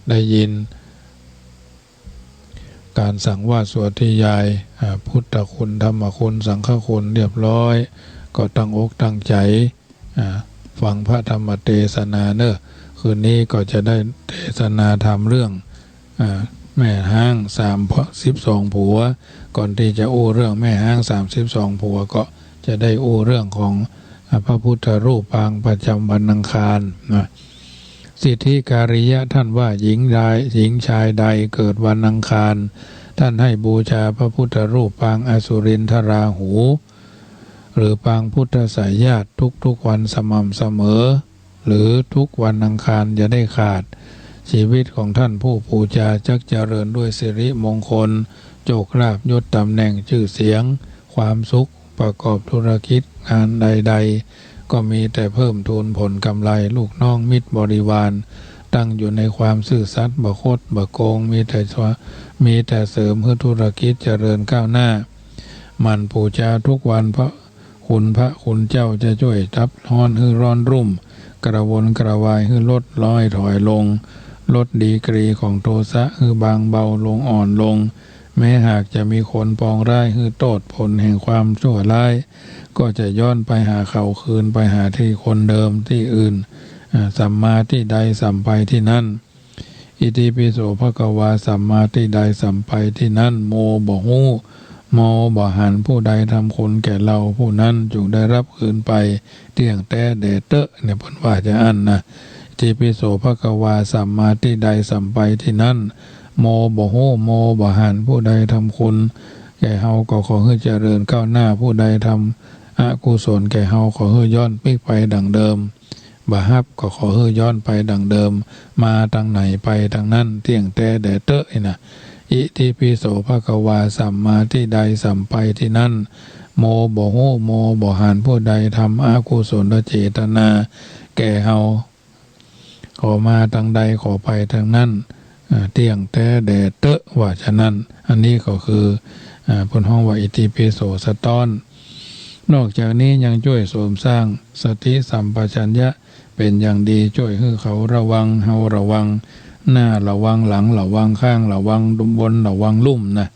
ได้ยินก๋านสังวาสสวดธยาย อ่า พุทธคุณ ธรรมคุณ สังฆคุณเรียบร้อย ก็ตั้งอกตั้งใจ๋ อ่า ฟังพระธรรมเตสนาเน่อ คืนนี้ก็จะได้เตสนาธรรมเรื่อง อ่า แม่ฮ้างสามสิบสองผัว ก่อนตี้จะอู้เรื่องแม่ฮ้างสามสิบสองผัว ก็จะได้อู้เรื่องของ อ่า พระพุทธรูปปางประจำวันอังคารนะ สิทธิการียะท่านว่า หญิงใด หญิงชายใดเกิดวันอังคาร ท่านให้บูชาพระพุทธรูปปางอสุรินทราหู หรือปางพุทธไสยญาติทุกๆวันสม่ำเสมอ หรือทุกวันอังคารอย่าได้ขาด ชีวิตของท่านผู้บูชาจักเจริญด้วยสิริมงคล โชคลาภ ยศตำแหน่ง ชื่อเสียง ความสุข ประกอบธุรกิจงานใดๆ ก็มีแต่เพิ่มพูนผลกำไร ลูกน้องมิตรบริวาร ตั้งอยู่ในความซื่อสัตย์ บ่คดบ่โกง มีแต่ มีแต่เสริมหื้อธุรกิจเจริญก้าวหน้า หมั่นบูชาทุกวัน พระคุณ พระคุณเจ้าจะช่วยดับฮ้อนหื้อร้อนรุ่ม กระวนกระวายหื้อลดน้อยถอยลง ลดดีกรีของโทสะหื้อบางเบาลง อ่อนลง แม้หากจะมีคนปองร้ายหื้อโต้ษ ผลแห่งความชั่วร้ายก็จะย้อนไปหาเขา คืนไปหาตี้คนเดิมตี้อื่น อ่า สัมมาทิฏฐิใดสัมไปที่นั่น อิติปิโสภะคะวา สัมมาทิฏฐิใดสัมไปที่นั่น โมบ่ฮู้ โมบ่หัน ผู้ใดทำคุณแก่เรา ผู้นั้นจุ่งได้ฮับคืนไป เตี้ยงแต๊แด่เต๊อะ เนี่ย เปิ้นว่าจาอั้นนะ อิติปิโสภะคะวา สัมมาทิฏฐิใดสัมไปที่นั่น โมบ่ฮู้ โมบ่หัน ผู้ใดทำคุณแก่เฮาก็ขอหื้อเจริญก้าวหน้า ผู้ใดทำอกุศลแก่เฮาขอหื้อย้อนปิ๊กไปดั่งเดิม บ่ฮับก็ขอหื้อย้อนไปดั่งเดิม มาตางไหนไปตางนั้น เตี้ยงแต๊แด่เต๊อะ นี่นะ อิติปิโสภะคะวา สัมมาตี้ใดสัมไปตี้นั้น โมบ่ฮู้ โมบ่หัน ผู้ใดทำอกุศลเจตนาแก่เฮา ขอมาตางใดขอไปตางนั้น อ่า เตี้ยงแต๊แด่เต๊อะ ว่าฉะนั้น อันนี้ก็คือ อ่า เปิ้นฮ้องว่าอิติปิโสสะต๊อน นอกจากนี้ยังจ้วยเสริมสร้างสติสัมปชัญญะเป๋นอย่างดี จ้วยหื้อเขาระวัง เฮาระวัง หน้าระวังหลัง ระวังข้าง ระวังบน ระวังลุ่มนะ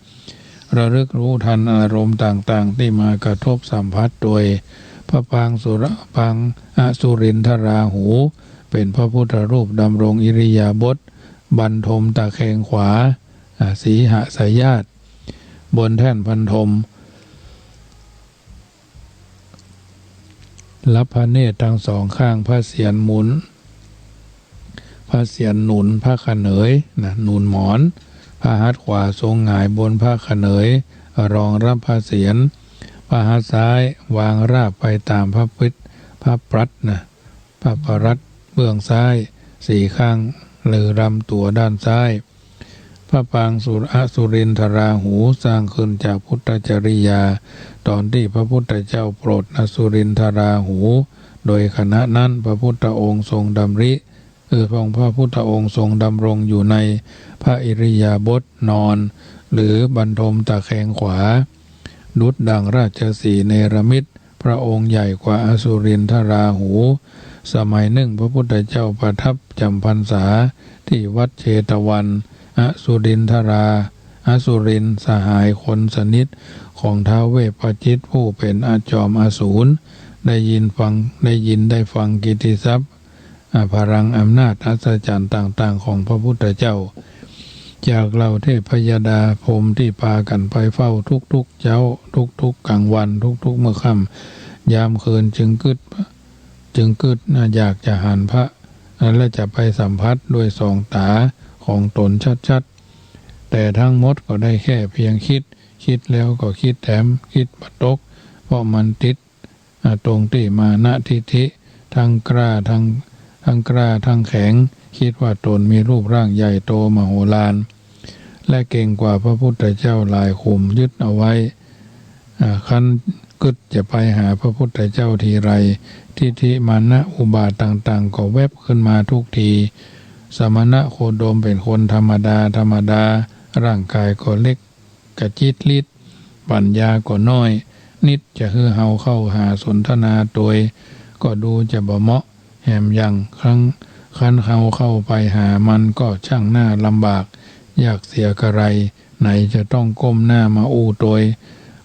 ระลึกรู้ทันอารมณ์ต่างๆ ตี้มากระทบสัมผัสโดย พระปางสุร ปางอสุรินทราหู เป๋นพระพุทธรูปดำรงอิริยาบถ บรรทมตะแคงขวา อ่า สีหสายาต บนแท่นพันทม รับพระเนตรทั้งสองข้าง พระเศียรหมุน พระเศียรหนุนพระขะเหนยนะ หนุนหมอน พระหัตถ์ขวาทรงหงายบนพระขะเหนย รองรับพระเศียร พระหัตถ์ซ้ายวางราบไปตามพระปิด พระปรัตน์นะ พระปรัตน์เบื้องซ้าย สี่ข้าง หรือลำตั๋วด้านซ้าย พระปางสุร อสุรินทราหู สร้างขึ้นจากพุทธจริยา ตอนตี้พระพุทธเจ้าโปรดอสุรินทราหู โดยขณะนั้นพระพุทธองค์ทรงดำริ เออ พระองค์ พระพุทธองค์ทรงดำรงอยู่ในพระอิริยาบถนอน หรือบรรทมตะแคงขวา ดุจดังราชสีห์เนรมิต พระองค์ใหญ่กว่าอสุรินทราหู สมัยนึ่งพระพุทธเจ้าประทับจ๋ำพรรษาตี้วัดเชตวัน อสุรินทรา อสุรินทร์สหายคนสนิทของท้าวเวปจิตรผู้เป๋นอจอมอสูร ได้ยินฟัง ได้ยินได้ฟังกิตติศัพท์ อ่า พลังอำนาจอัศจรรย์ต่างๆ ของพระพุทธเจ้า จากเหล่าเทพยดาพรหมตี้ปากั๋นไปเฝ้าทุกๆ เจ๊า ทุกๆ กลางวัน ทุกๆ เมื่อค่ำ ยามคืนจึงกึ๊ด จึงกึ๊ดนะ อยากจะหันพระ และจะไปสัมผัสด้วยสองต๋าของต๋นชัดๆ แต่ทั้งหมดก็ได้แค่เพียงคิด คิดแล้วก็คิดแถม คิดบ่ตก เพราะมันติด อ่า ตรงตี้มานะทิฐิ ทั้งกล้าทั้ง ทั้งกล้าทั้งแข็ง คิดว่าต๋นมีรูปร่างใหญ่โตมโหฬาร และเก่งกว่าพระพุทธเจ้าหลายขุม ยึดเอาไว้ อ่า คันกึ๊ดจะไปหาพระพุทธเจ้าทีไร ทิฐิมานะอุบาทต่างๆ ก็แวบขึ้นมาทุกที สมณะโคดมเป๋นคนธรรมดา ธรรมดา ร่างกายก็เล็ก กระจิตริด ปัญญาก็น้อย นิดจะหื้อเฮาเข้าหาสนทนาตวย ก็ดูจะบ่เหมาะ แหมอย่างครั้ง คันเฮาเข้าไปหามันก็ช่างน่าลำบาก ยากเสียกระไร ไหนจะต้องก้มหน้ามาอู้ตวย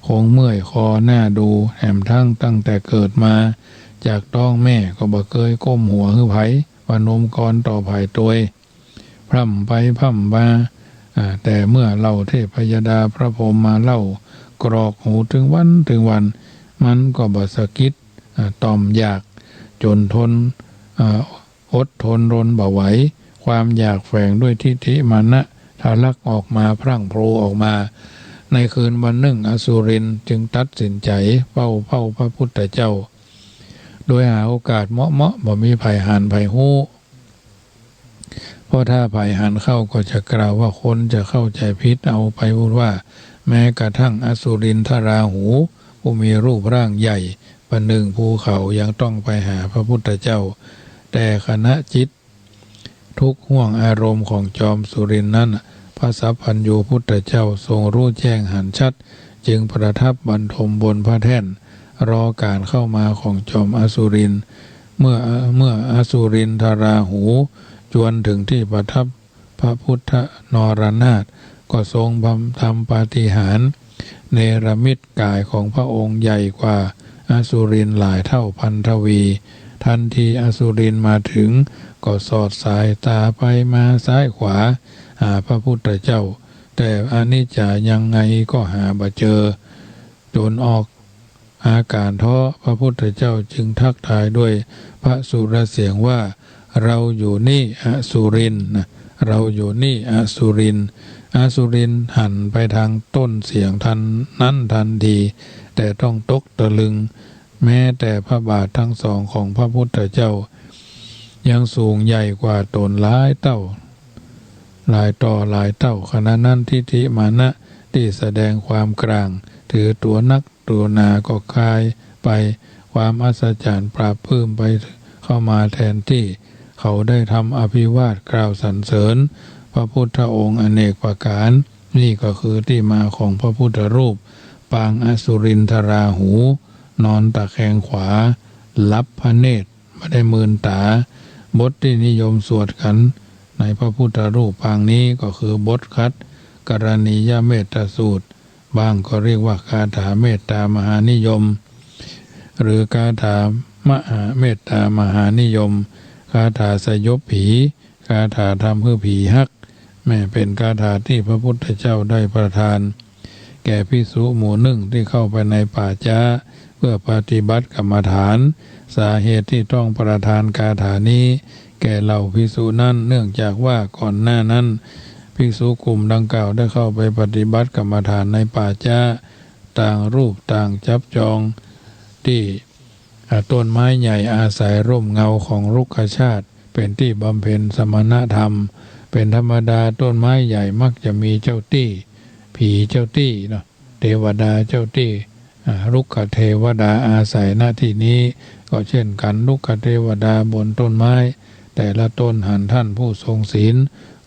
คงเมื่อยคอหน้าดู แหมทั้งตั้งแต่เกิดมา จากต๊องแม่ก็บ่เกยก้มหัวหื้อใผ ประนมกรต่อใผตวย พร่ำไปพร่ำมา อ่า แต่เมื่อเหล่าเทพยดาพระพรหมมาเล่ากรอกหูตึงวันตึงวัน มันก็บ่สะกิด อ่า ต่อมอยาก จนทน อ่า อดทนรนบ่ไหว ความอยากแฝงด้วยทิฐิมานะทะลักออกมา พรั่งพรูออกมา ในคืนวันนึ่ง อสุรินทร์จึงตัดสินใจ๋เฝ้า เฝ้าพระพุทธเจ้า โดยหาโอกาสเหมาะๆ บ่มีใผหันใผฮู้ เพราะถ้าใผหันเข้าก็จะกล่าวว่าคนจะเข้าใจ๋ผิดเอาไปพูดว่า แม้กระทั่งอสุรินทราหู ผู้มีรูปร่างใหญ่ประหนึ่งภูเขายังต้องไปหาพระพุทธเจ้า แต่ขณะจิตทุกห่วงอารมณ์ของจอมสุรินทร์นั้น พระสัพพัญญูพุทธเจ้าทรงรู้แจ้งหันชัด จึงประทับบรรทมบนพระแท่น รอก๋านเข้ามาของจอมอสุรินทร์ เมื่อ เมื่ออสุรินทราหูจวนถึงตี้ประทับพระพุทธนรนาถ ก็ทรงบำ ทำปาฏิหาริย์ เนรมิตกายของพระองค์ใหญ่กว่าอสุรินทร์หลายเท่าพันทวี ทันทีอสุรินทร์มาถึง ก็สอดสายต๋าไปมาซ้ายขวาหาพระพุทธเจ้า แต่อนิจจายังไงก็หาบ่เจอ จนออกอาก๋านท้อ พระพุทธเจ้าจึงทักทายด้วยพระสุรเสียงว่า เราอยู่นี่อสุรินทร์นะ เราอยู่นี่อสุรินทร์ อสุรินทร์หันไปตางต้นเสียงทันนั้นทันที แต่ต้องตกตะลึง แม้แต่พระบาททั้งสองของพระพุทธเจ้า ยังสูงใหญ่กว่าต๋นหลายเต้า หลายต่อหลายเต้า ขณะนั้นทิฏฐิมานะตี้แสดงความกร่าง ถือตั๋วนักตั๋วหนาก็คลายไป ความอัศจรรย์ปราบปลื้มไปเข้ามาแทนตี้ เขาได้ทำอภิวาทกล่าวสรรเสริญพระพุทธองค์อเนกประก๋าร นี่ก็คือตี้มาของพระพุทธรูปปางอสุรินทราหู นอนตะแคงขวา หลับพระเนตร บ่ได้มืนต๋า บทตี้นิยมสวดกั๋นในพระพุทธรูปปางนี้ก็คือบทขัดกรณียเมตตสูตร บ้างก็เรียกว่าคาถาเมตตามหานิยม หรือคาถามหาเมตตามหานิยม คาถาสยบผี คาถาทำหื้อผีฮัก แม้เป๋นคาถาตี้พระพุทธเจ้าได้ประทานแก่ภิกษุหมู่นึ่งตี้เข้าไปในป่าจ๊าเปื้อปฏิบัติกรรมฐาน สาเหตุตี้ต้องประทานคาถานี้แก่เหล่าภิกษุนั้น เนื่องจากว่าก่อนหน้านั้น ภิกษุกลุ่มดังกล่าวได้เข้าไปปฏิบัติกรรมฐานในป่าจ๊า ต่างรูปต่างจับจองตี้ อ่า ต้นไม้ใหญ่อาศัยร่มเงาของรุกขชาติ เป๋นตี้บำเพ็ญสมณธรรม เป๋นธรรมดาต้นไม้ใหญ่มักจะมีเจ้าตี้ ผีเจ้าตี้เนาะ เตวดาเจ้าตี้ อ่า รุกขเตวดาอาศัย ณ ตี้นี้ก็เช่นกั๋น รุกขเตวดาบนต้นไม้ แต่ละตนหันท่านผู้ทรงศีล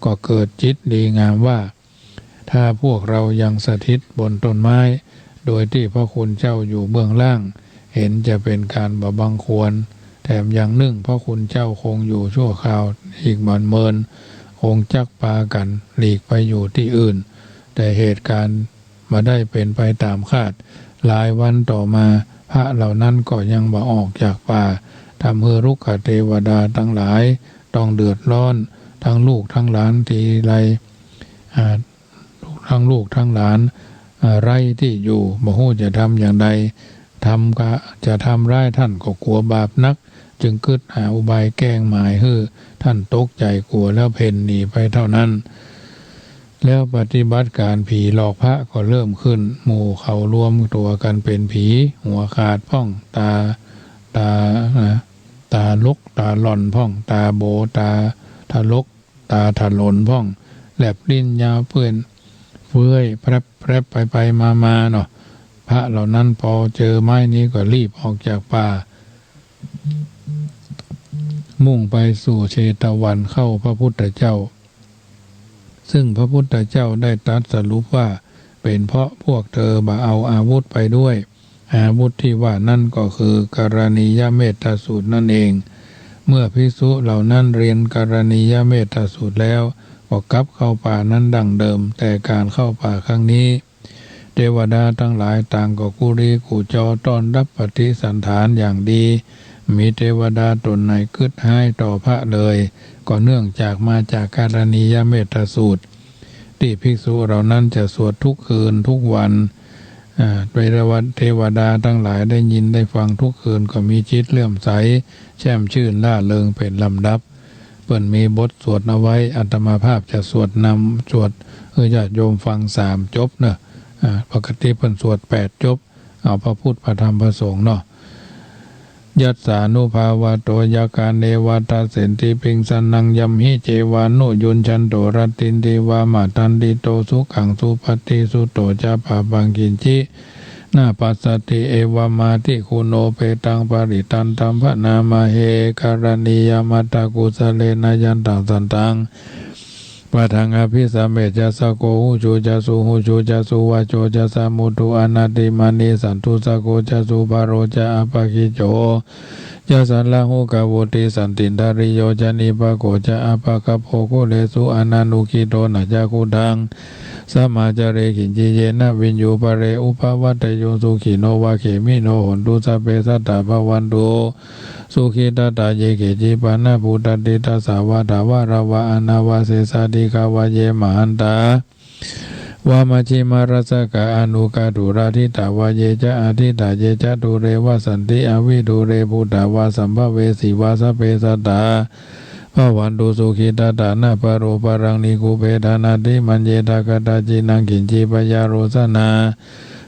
ก็เกิดจิตดีงามว่า ถ้าพวกเรายังสถิตบนต้นไม้ โดยตี้พระคุณเจ้าอยู่เบื้องล่าง เห็นจะเป๋นก๋านบ่บังควร แถมอย่างนึ่งพระคุณเจ้าคงอยู่ชั่วคราวอีกบ่เมิน คงจักปากั๋นหลีกไปอยู่ตี้อื่น แต่เหตุก๋ารณ์บ่ได้เป๋นไปต๋ามคาด หลายวันต่อมา พระเหล่านั้นก็ยังบ่ออกจากป่า ทำหื้อรุกขเตวดาตังหลายต้องเดือดร้อน ตังลูกตังหลานตี้ไร้ อ่า ตังลูกตังหลาน อ่า ไร้ตี้อยู่ บ่ฮู้จะทำอย่างใด ทำกะจะทำร้ายท่านก็กั๋วบาปนัก จึงกึ๊ดหาอุบายแกล้งหมายหื้อท่านตกใจ๋กั๋วแล้วเพ่นหนีไปเต้านั้น แล้วปฏิบัติก๋านผีหลอกพระก็เริ่มขึ้น หมู่เขารวมตั๋วกั๋นเป๋นผี หัวขาดพ่อง ต๋า ต๋า อ่า ต๋าหลก ต๋าหล่อนพ่อง ต๋าโบ ต๋าถลก ต๋าถลนพ่อง แลบลิ้นยาวเปื้อนเฟ้ย แพรบแพรบไปไปมามาเนาะ พระเหล่านั้นปอเจอไม้นี้ก็รีบออกจากป่า มุ่งไปสู่เชตวันเข้าพระพุทธเจ้า ซึ่งพระพุทธเจ้าได้ตรัสสรุปว่า เป๋นเพราะพวกเธอบ่เอาอาวุธไปด้วย อาวุธตี้ว่านั้นก็คือกรณียเมตตสูตรนั่นเอง เมื่อภิกษุเหล่านั้นเรียนกรณียเมตตสูตรแล้ว ก็กลับเข้าป่านั้นดั้งเดิม แต่ก๋านเข้าป่าครั้งนี้ เตวดาตังหลายต่างก็กุลีกุจอต้อนฮับปฏิสัณฐานอย่างดี มีเตวดาต๋นไหนกึ๊ดฮ้ายต่อพระเลย ก็เนื่องจากมาจากกรณียเมตตสูตร ตี้ภิกษุเหล่านั้นจะสวดทุกคืนทุกวัน อ่า เวลาเทวดาตังหลายได้ยินได้ฟังทุกคืนก็มีจิตเลื่อมใส แช่มชื่นร่าเริงเป๋นลำดับ เปิ้นมีบทสวดเอาไว้ อาตมาภาพจะสวดนำ สวดหื้อญาติโยมฟังสามจบเนาะ อ่า ปกติเปิ้นสวดแปดจบ เอาพระพุทธ พระธรรม พระสงฆ์เนาะ ยัสสานุภาวะโต ยัคคาเนวะทัสเสนติ ปิงสะนัง ยัมหิ เจวานุยุญชันโต รัตตินติวา มะทันติโต สุขัง สุปะฏิสุตโต จะปะปัง กิญจิ นาปัสสะติ เอวะมาติ คุโน เปตัง ปะริตตันตัม พะนามะเห กะรณียะมัตตะกุสะเลนะ ยันตัง สันตัง ปะทัง อะภิสะเม จะสะโก หุจุ จะสุหุจุ จะสุวะโจ จะสะมุทุ อะนาติมานี สันตุสะโก จะสุภะโร จะอะปะกิจโจ จะสัลละหุกะวุติ สันตินทะริโย จะนิปะโก จะอะปะกะโป คุเรสุ อะนานุกิโต นะจะคุทัง สะมาจาเร กิญจิ เยนะวิญญู ปะเร อุปะวัตเตยุง สุขิโน วะเขมิโน โหนตุ สัพเพ สัตตา ภะวันตุ สุขิทัตตา เย เกจิ ปะนะ ปูตะติ ทัสสะ วะถะวะระวะ อะนะวะเสสะ ติฆะวะ เย มะหันตา วะ มัชฌิมารัสสะกะ อะนุกะตุรา ทิตะวะ เย จะ อะทิตะ เย จะ ดูเร วะสันติ อวิดูเร ภูตะวะ สัมภะเวสี วะ สัพเพ สัตตา ภะวันตุ สุขิทัตตา นะปะโรปะรัง นิคุปเปทา นาติมัญเญทา คะตาจินัง กิญจิ ปะยาโรสนา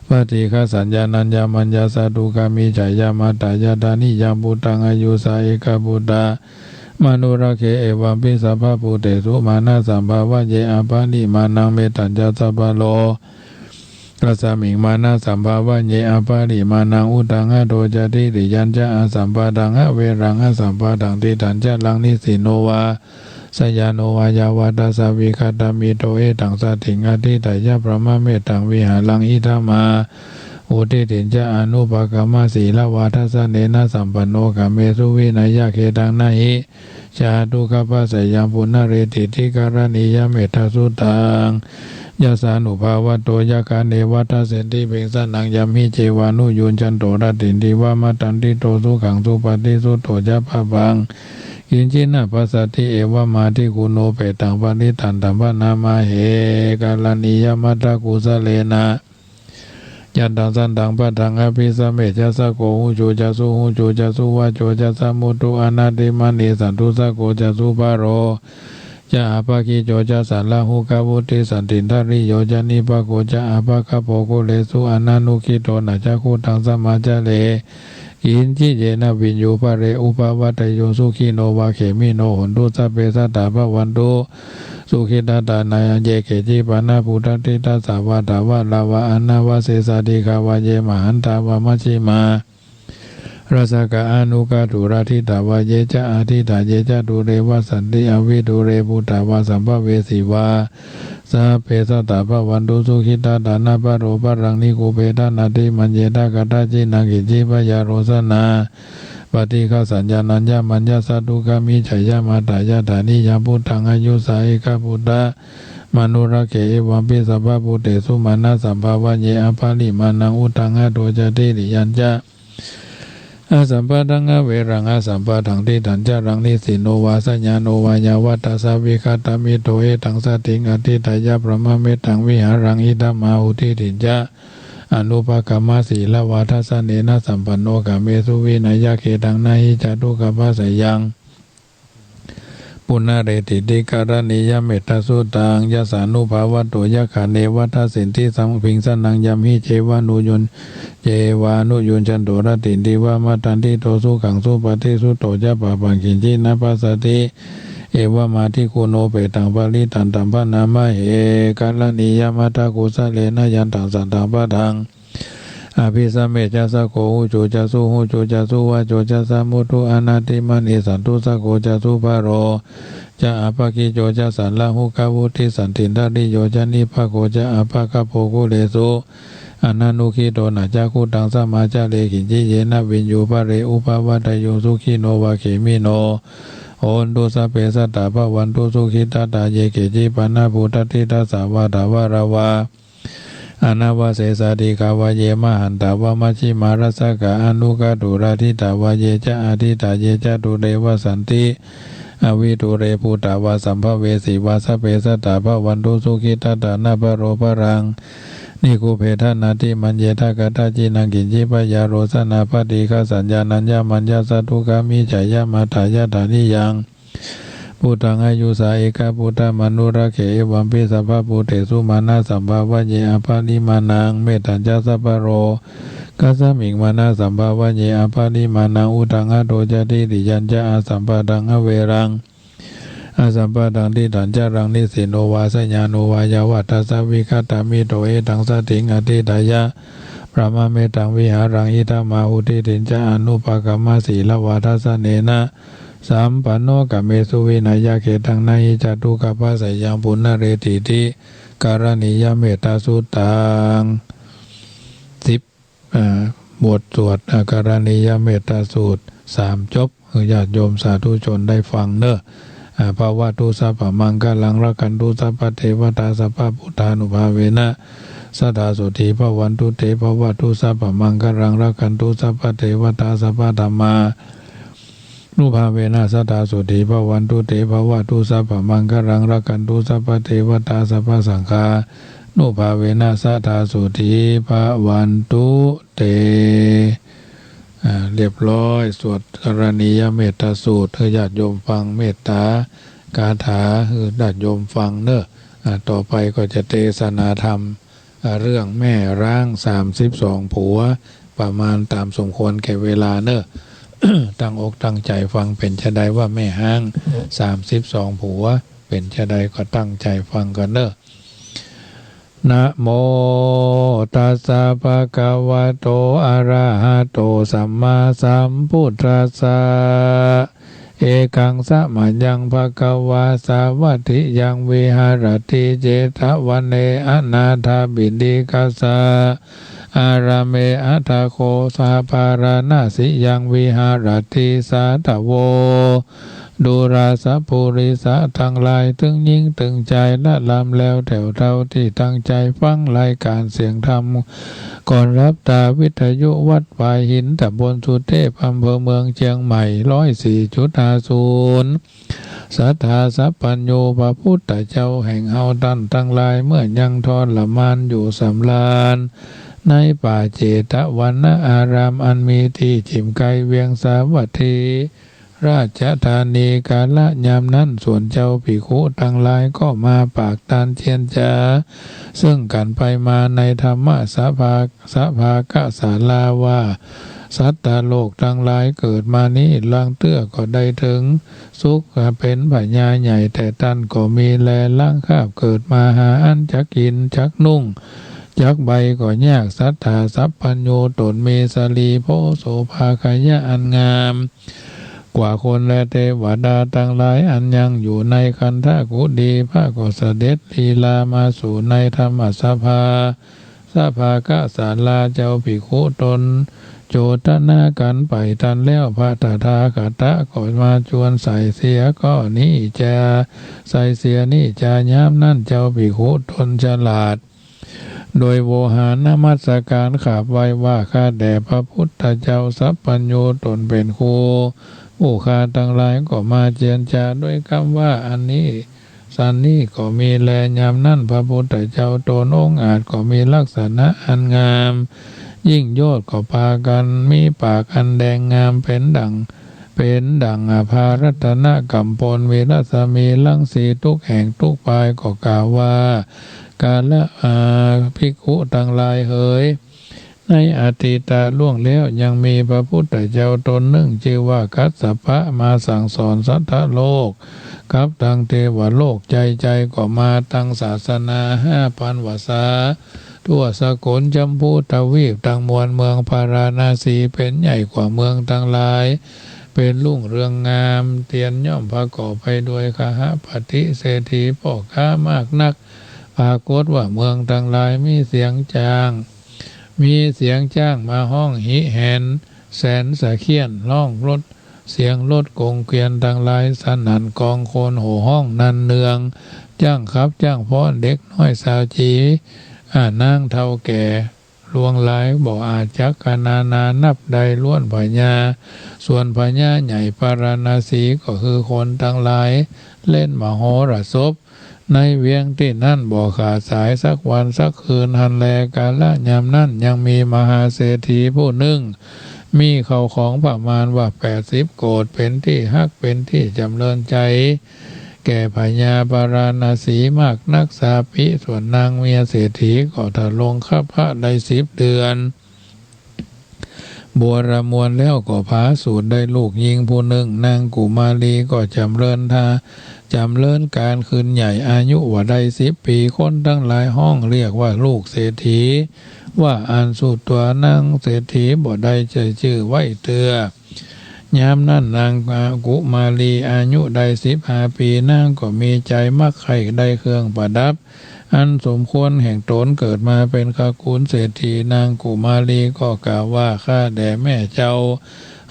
ปะฏิฆะสัญญานัญญามัญญา สะดูกามิจฉายามาตะ ยะถา นิยัง ปุตตัง อายุสา เอกะปุตตะ มะนุรักเข เอวัมปิ สัพพะ ภูตเตสุ มานะสัมภาเว อะปะริมาณัง เมตตัญจะ สัพพะโลกัสมิง มานะสัมภาเว อะปะริมาณัง อุตัง อะโธ จะ ทิติยัญจะ อะสัมปะทัง อะเวรัง อะสัมปะทัง ติฏฐัญจะรัง นิสสินโน วาสยานุ วายาวัฏฏัสสะ วิคัตตามิ โต เอตัง สัตถิง อะธิฏฐายะ พรหมเมตตัง วิหารัง อิทัมมา หุ ทิฏฐิญจะ อะนุปะกัมมะ สีลาวา ทัสสะเนนะ สัมปันโน กาเมสุ วินัยยะ เขตัง นะหิ จาตุ ขัพพะสะยัง ปุนะเรติ ติ กะระณียะ เมตตาสุตตัง ยัสสานุภาวัตโต ยักขา เนวะ ทัสสันติ เภสันนัง ยัมหิ เจวานุ ยุญชันโต รัตตินติวา มัตตันติโต สุขัง สุปะฏิสุตโต จะ ปะปัง กิญจิ นะ ปัสสะติ เอวะมา ทิคขุโน เปตัง ปะริตตันตัม พะนะมะเห กะระณียะ มัตตะกุสะเลนะ ยันตัง สันตัง ปะทัง อะภิสะเม จะ สะโก หุจุ จะ สุหุจุ จะ สุวะโจ จะ สะมุตุ อะนะติมะนี สันตุ สะโก จะ สุภะโร จะ อะปะกิจโจ จะ สะละหุกะวุติ สันตินทะริโย จะ นิปะโก จะ อะปะคะโป กุเลสุ อะนะนุกิโต นะ จะ คุตัง สะมาจะเร กิญจิ เยนะ วิญญู พะเร อุปะวัตตะโย สุขิโน วา เขมิโน โหนตุ สัพเพ สัตตา ภะวันตุ สุขิตัตตา นะ เย เกจิ ปะนะ ปุตตะ ทิตัสสะ วาตะวะระวะ อะนะวะเสสา ดีฆา วา เย มหันตา วา มัชฌิมา รัสสะกะ อะนุกะตุระ ทิฏฐา วา เย จะ อะทิฏฐา เย จะ ดูเร วัสสันติ อะวิดูเร ปุตตา วา สัมภะเวสี วา สัพเพ สัตตา ภะวันตุ สุขิตัตตา นะ ปะโร ปะรัง นิคุปเพทะ นะติมัญเญทะ กัตถะจินัง กิญจิ พะยาโรสนา ปะฏิฆะสัญญา นัญญะมัญญะสะ ทุกขะมิจฉะยะ มาตะยะถา นิยัง พุตธัง อายุสา เอกะ พุตธะ มะนุรักเข เอวัมปิ สัพพะ ภูเตสุ มานะสัมภาเว อะปะริมาณัง อุตัง อะโธ จะ ทิติยัญจะ อะสัมปะทัง อะเวรัง อะสัมปะทัง ติฏฐัญจะรัง นิสสินโน วา สยาโน วายาวัตตะสะ วิคัตตามิตโต เอตัง สัตถิง อะทิฏฐายะ พรหมเมตตัง วิหารัง อิทัมมา หุ ทิฏฐิญจะ อะนุปะกัมมะ สีลาวา ทัสสะเนนะ สัมปันโน กาเมสุ วินัยยะ เขตัง นะหิ จาตุ ขัพพะสะยัง ปุนะเรติ ติ กะระณียะ เมตตาสุตตัง ยัสสานุภาวัตโต ยักขา เนวะ ทัสสันติ สัง เภสันนัง ยัมหิ เจวานุยุญ เจวานุยุญชันโต รัตตินติวา มัตตันติโต สุขัง สุปะฏิสุตโต จะ ปะปัง กิญจิ นะ ปัสสะติ เอวะมา ทิคขุโน เปตัง ปะริตตันตัม พะนะมะเห กะระณียะ มัตตะกุสะเลนะ ยันตัง สันตัง ปะทัง อะภิสะเม จะ สะโก หุจุ จะ สุหุจุ จะ สุวะโจ จะ สะมุตตุ อะนะติมะนี สันตุ สะโก จะ สุภะโร จะ อะปะกิจโจ จะ สะละหุกะวุติ สันตินทะริโย จะ นิปะโก จะ อะปะคะโป กุเลสุ อะนะนุกิโต นะ จะ คุตัง สะมาจะเร กิญจิ เยนะ วิญญู พะเร อุปะวัตตะโย สุขิโน วา เขมิโน โหนตุ สัพเพ สัตตา ภะวันตุ สุขิตัตตา เย เกจิ ปะนะ ปุตตะ ทิตัสสะ วาตะวะระวะ อะนะวะเสสา ดีฆา วา เย มหันตา วา มัชฌิมา รัสสะกะ อะนุกะตุระ ทิฏฐา วา เย จะ อะทิฏฐา เย จะ ดูเร วัสสันติ อะวิดูเร ปุตตา วา สัมภะเวสี วา สัพเพ สัตตา ภะวันตุ สุขิตัตตา นะ ปะโร ปะรัง นิคุปเพทะ นะติมัญเญทะ กัตถะจินัง กิญจิ พะยาโรสนา ปะฏิฆะสัญญา นัญญะมัญญะสะ ทุกขะมิจฉะยะ มาตะยะถา นิยัง พุตธัง อายุสา เอกะ พุตธะ มะนุรักเข เอวัมปิ สัพพะ ภูเตสุ มานะสัมภาเว อะปะริมาณัง เมตตัญจะ สัพพะโรกัสมิง มานะสัมภาเว อะปะริมาณัง อุตัง อะโธ จะ ทิติยัญจะ อะสัมปะทัง อะเวรัง อะสัมปะทัง ติฏฐัญจะรัง นิสสินโน วา สยาโน วายาวัตตะสะ วิคัตตามิตโต เอตัง สัตถิง อะทิฏฐายะ พรหมเมตตัง วิหารัง อิทัมมา หุ ทิฏฐิญจะ อะนุปะกัมมะ สีลาวา ทัสสะเนนะ สัมปันโน กาเมสุ วินัยยะ เขตัง นะหิ จาตุ ขัพพะสะยัง ปุนะเรติ ติ กะระณียะ เมตตาสุตตัง สิบ อ่า บทสวด อ่า กะระณียะ เมตตาสูตร สามจบ หื้อญาติโยมสาธุชนได้ฟังเน่อ อ่า ภะวะตุ สัพพะมังคะลัง รักขันตุ สัพพะเทวะตา สัพพะพุทธานุภาเวนะ สะดาโสฏฐี ภะวันตุ เต ภะวะตุ สัพพะมังคะลัง รักขันตุ สัพพะเทวะตา สัพพะธัมมา นุภาเวนะ สะดาโสฏฐี ภะวันตุ เต ภะวะตุ สัพพะมังคะลัง รักขันตุ สัพพะเทวะตา สัพพะสังฆานุภาเวนะ สะดาโสฏฐี ภะวันตุ เต อ่า เรียบร้อย สวดกะระณียะ เมตตาสูตร หื้อญาติโยมฟัง เมตตาคาถา หื้อญาติโยมฟังเน่อ อ่า ต่อไปก็จะเตสนาธรรม อ่า เรื่องแม่ร้าง สามสิบสอง ผัว ประมาณต๋ามสมควรแก่เวลาเน่อ ตั้งอกตั้งใจ๋ฟัง เป๋นจาใดว่าแม่ฮ้าง สามสิบสอง ผัว เป๋นจาใดก็ตั้งใจ๋ฟังกั๋นเน่อ นะโม ตัสสะ ภะคะวะโต อะระหะโต สัมมาสัมพุทธัสสะ เอกัง สะมะยัง ภะคะวา สาวัตถิยัง วิหะระติ เจตะวะเน อนาถะปิณฑิกะสสะ อารามะ อะถะโข สะ พาราณะสียัง วิหะระติ สาธะโว ดูราสะปุริสะตังหลาย ตึงญิงตึงจาย ละลำแล้วแถวเฒ่า ตี้ตั้งใจ๋ฟังรายก๋านเสียงธรรม ก่อนฮับตาวิทยุวัดฝายหิน ตำบลสุเทพ อำเภอเมืองเจียงใหม่ ร้อยสี่จุดห้าศูนย์ ศรัทธาสัพพัญญู พระพุทธเจ้าแห่งเฮาต้านตังหลาย เมื่อยังทรมานอยู่สำราญ ในป่าเจตะวะนะอาราม อันมีตี้จิ่มใก้เวียงสาวัตถี ราชธานี กาละยามนั้น ส่วนเจ้าภิกขุตังหลายก็มาปากตานเจียรจา เซิ่งกั๋นไปมาในธรรมสภา สภากศาลาว่า สัตว์โลกตังหลายเกิดมานี้ ลางเตื้อก็ได้เถิงสุข เป๋นพญาใหญ่ แต่ต้านก็มีแล ลางคาบเกิดมา หาอันจักกิ๋นจักนุ่งจักใบก็ยาก ศรัทธาสัพพัญญู ต๋นมีสะหรีโผษโสภาขยะอันงาม กว่าคนและเตวดาตังหลาย อันยังอยู่ในคันธกุฎี พระก็เสด็จลีลามาสู่ในธรรมสภา สภากศาลา เจ้าภิกขุต๋นโจทนากั๋นไปตันแล้ว พระตถาคตะก็มาจวนใส่เสีย ก็นี้จา ใส่เสียนี้จา ยามนั้นเจ้าภิกขุต๋นฉลาด โดยโวหารนมัสก๋านขาบไหว้ว่า ข้าแต่พระพุทธเจ้าสัพพัญญู ต๋นเป๋นครู ผู้ข้าตังหลายก็มาเจียรจาด้วยกำว่าอันนี้ สันนี้ก็มีแล ยามนั้นพระพุทธเจ้าต๋นองอาจก็มีลักษณะอันงาม ยิ่งยอดก็ปากั๋นมีปากอันแดงงาม เป๋นดั่ง เป๋นดั่งอภารัตนกำปล มีรัศมีรังสีทุกแห่งทุกปาย ก็กล่าวว่า กาละ อา ภิกขุตังหลายเหย ในอดีตะล่วงแล้วยังมีพระพุทธเจ้าต๋นนึ่งจื้อว่ากัสสปะ มาสั่งสอนสัตว์โลก กับตังเตวโลก ใจ๋ๆ ก็มาตังศาสนาห้าปันวรรษา ทั่วสกลจมพูทวีปตังมวล เมืองพาราณสีเป๋นใหญ่กว่าเมืองตังหลาย เป๋นรุ่งเรืองงาม เตียนย่อมประกอบไปด้วยคหปติเศรษฐีพ่อค้ามากนัก ปรากฏว่าเมืองตังหลายมีเสียงจ้าง มีเสียงจ้างมาฮ้องหิแหน แสนสะเคียน ฮ้องรถ เสียงรถก๋งเกวียนตังหลายสนั่น กองคนโห่ฮ้องนันเนือง จ้างขับจ้างฟ้อน เด็กน้อยสาวจี๋ อา นางเฒ่าแก่ ลวงหลายบ่อาจจักกะนานานับได้ ล้วนพญา ส่วนพญาใหญ่พาราณสีก็คือคนตังหลายเล่นมโหรสพ ในเวียงตี้นั้นบ่ขาดสายสักวันสักคืนหั้นแล กาละยามนั้นยังมีมหาเศรษฐีผู้นึ่ง มีเข้าของประมาณว่าแปดสิบโกฏ เป๋นตี้ฮักเป๋นตี้จ๋ำเริญใจ๋ แก่พญาพาราณสีมากนัก สาปิ ส่วนนางเมียเศรษฐีก็ทรงคับพระได้สิบเดือน บัวระมวลแล้วก็ผาสูติได้ลูกญิงผู้นึ่ง นางกุมารีก็จ๋ำเริญทา จ๋ำเริญก๋านขึ้นใหญ่ อายุว่าได้สิบปี๋ คนตังหลายฮ้องเรียกว่าลูกเศรษฐี ว่าอั้น สุดตัวนางเศรษฐีบ่ได้ใจ้จื้อไว้เตื้อ ยามนั้นนางกุมารีอายุได้สิบห้าปี๋ นางก็มีใจ๋มักใค่ได้เครื่องประดับ อันสมควรแห่งต๋น เกิดมาเป๋นขกุลเศรษฐี นางกุมารีก็กล่าวว่า ข้าแต่แม่เจ้า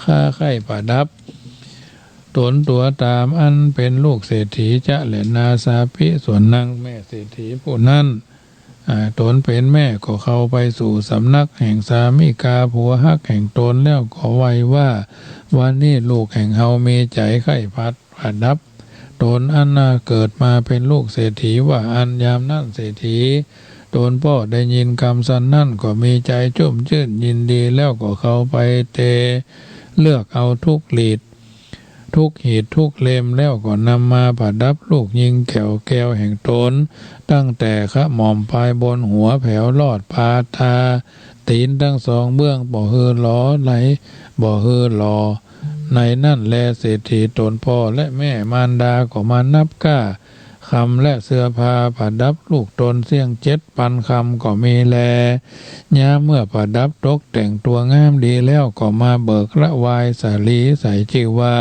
ข้าใค่ประดับต๋นตั๋วต๋ามอันเป๋นลูกเศรษฐีจะแล นา สาปิ ส่วนนางแม่เศรษฐีผู้นั้น อา ต๋นเป๋นแม่ก็เข้าไปสู่สำนักแห่งสามิกาผัวฮักแห่งต๋น แล้วก็ไหว้ว่า วันนี้ลูกแห่งเฮามีใจ๋ใค่ประดับต๋นอันนาเกิดมาเป๋นลูกเศรษฐี ว่าอั้น ยามนั้นเศรษฐีต๋นป้อได้ยินกำสันนั้นก็มีใจ๋ชุ่มจื้นยินดี แล้วก็เข้าไปเต เลือกเอาทุกหลีด ทุกหีดทุกเล่ม แล้วก็นำมาประดับลูกญิงแก้วแก้วแห่งต๋น ตั้งแต่ขะหม่อมปายบนหัวแผวลอดปาตา เต ศีลตังสองเบื้องบ่หื้อหลอไหล บ่หื้อหล่อ ในนั้นแล เศรษฐีต๋นพ่อและแม่มารดาก็มานับก้า คำและเสื้อผ้าประดับลูกต๋นเสี้ยงเจ็ดปันคำก็มีแล ยามเมื่อประดับตกแต่งตั๋วงามดีแล้วก็มาเบิกระวายสาลีใส่จื้อว่า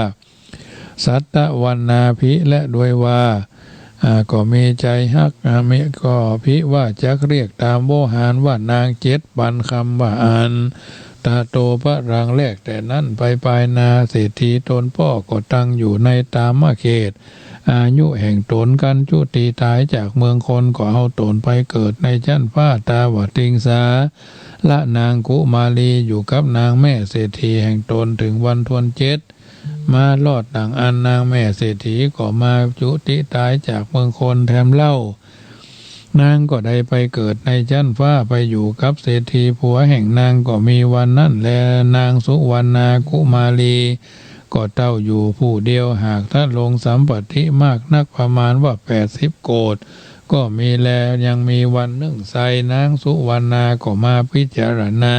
สัตตวรรณาภิ และด้วยว่า อ่า ก็มีใจ๋ฮัก อ่า มี ก็ภิว่าจักเรียกต๋ามโวหารว่านางเจ็ดปันคำว่าอั้น ตะโตปะรัง แลแต่นั้นไปปายหน้า เศรษฐีต๋นป้อก็ตั้งอยู่ในต๋ามเขต อายุแห่งต๋น กั๋นจุติต๋ายจากเมืองคน ก็เอาต๋นไปเกิดในจั๊นฟ้าตาวติงสา ละนางกุมารีอยู่กับนางแม่เศรษฐีแห่งต๋นเถิงวันทวนเจ็ด มาลอดดั่งอั้นนางแม่เศรษฐีก็มาจุติต๋ายจากเมืองคนแถมเล่า นางก็ได้ไปเกิดในจั๊นฟ้า ไปอยู่กับเศรษฐีผัวแห่งนาง ก็มีวันนั้นแล นางสุวรรณากุมารี ก็เต้าอยู่ผู้เดียว หากถ้าลงสัมปัตติมากนัก ประมาณว่าแปดสิบโกฏ ก็มีแล ยังมีวันนึ่งไซร้ นางสุวรรณาก็มาพิจารณา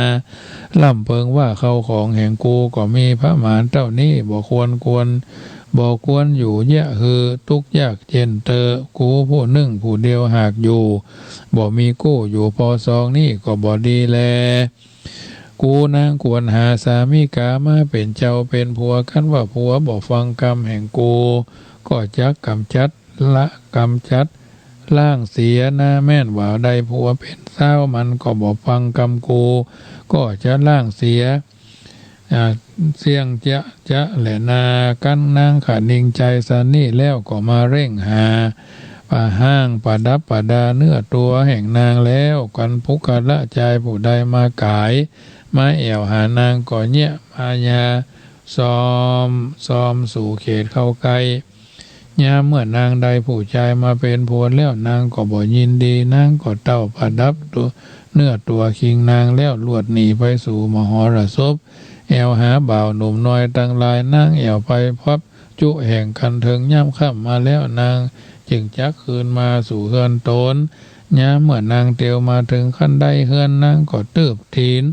ร่ำเปิงว่า เข้าของแห่งกูก็มีประมาณเต้านี้ บ่ควร ควร บ่ควรอยู่เยียะ หื้อตุ๊กยากเจ๊นเต๊อะ กูผู้นึ่งผู้เดียวหากอยู่ บ่มีกู้อยู่ปอซองนี้ก็บ่ดีแล กูนางควรหาสามิกามาเป๋นเจ้าเป๋นผัว คันว่าผัวบ่ฟังกำแห่งกู ก็จักก๋ำจัด ละ ก๋ำจัดล้างเสียนา แม่นว่าได้ผัวเป๋นสาว มันก็บ่ฟังกำกู ก็จะล้างเสีย อ่า เสี้ยงจะ จะแลนา กั๋นนางขะนิงใจ๋สันนี้แล้ว ก็มาเร่งหา ปะห้างประดับประดาเนื้อตั๋วแห่งนางแล้ว กั๋นปุคคละจายผู้ใดมาก๋าย มาแอ่วหานางก็เยียะมายา ซอม ซอมสู่เขตเข้าใก้ ยามเมื่อนางได้ผู้จายมาเป๋นผัวแล้ว นางก็บ่ยินดี นางก็เต้าประดับตั๋ว เนื้อตั๋วคิงนางแล้ว ลวดหนีไปสู่มหรสพ แอ่วหาบ่าวหนุ่มน้อยตังหลาย นางแอ่วไปพบจุแห่งกั๋นเถิงยามค่ำมาแล้ว นางจึงจักคืนมาสู่เฮือนต๋น ยามเมื่อนางเตียวมาเถิงขั้นใดเฮือน นางก็ตืบตี๋น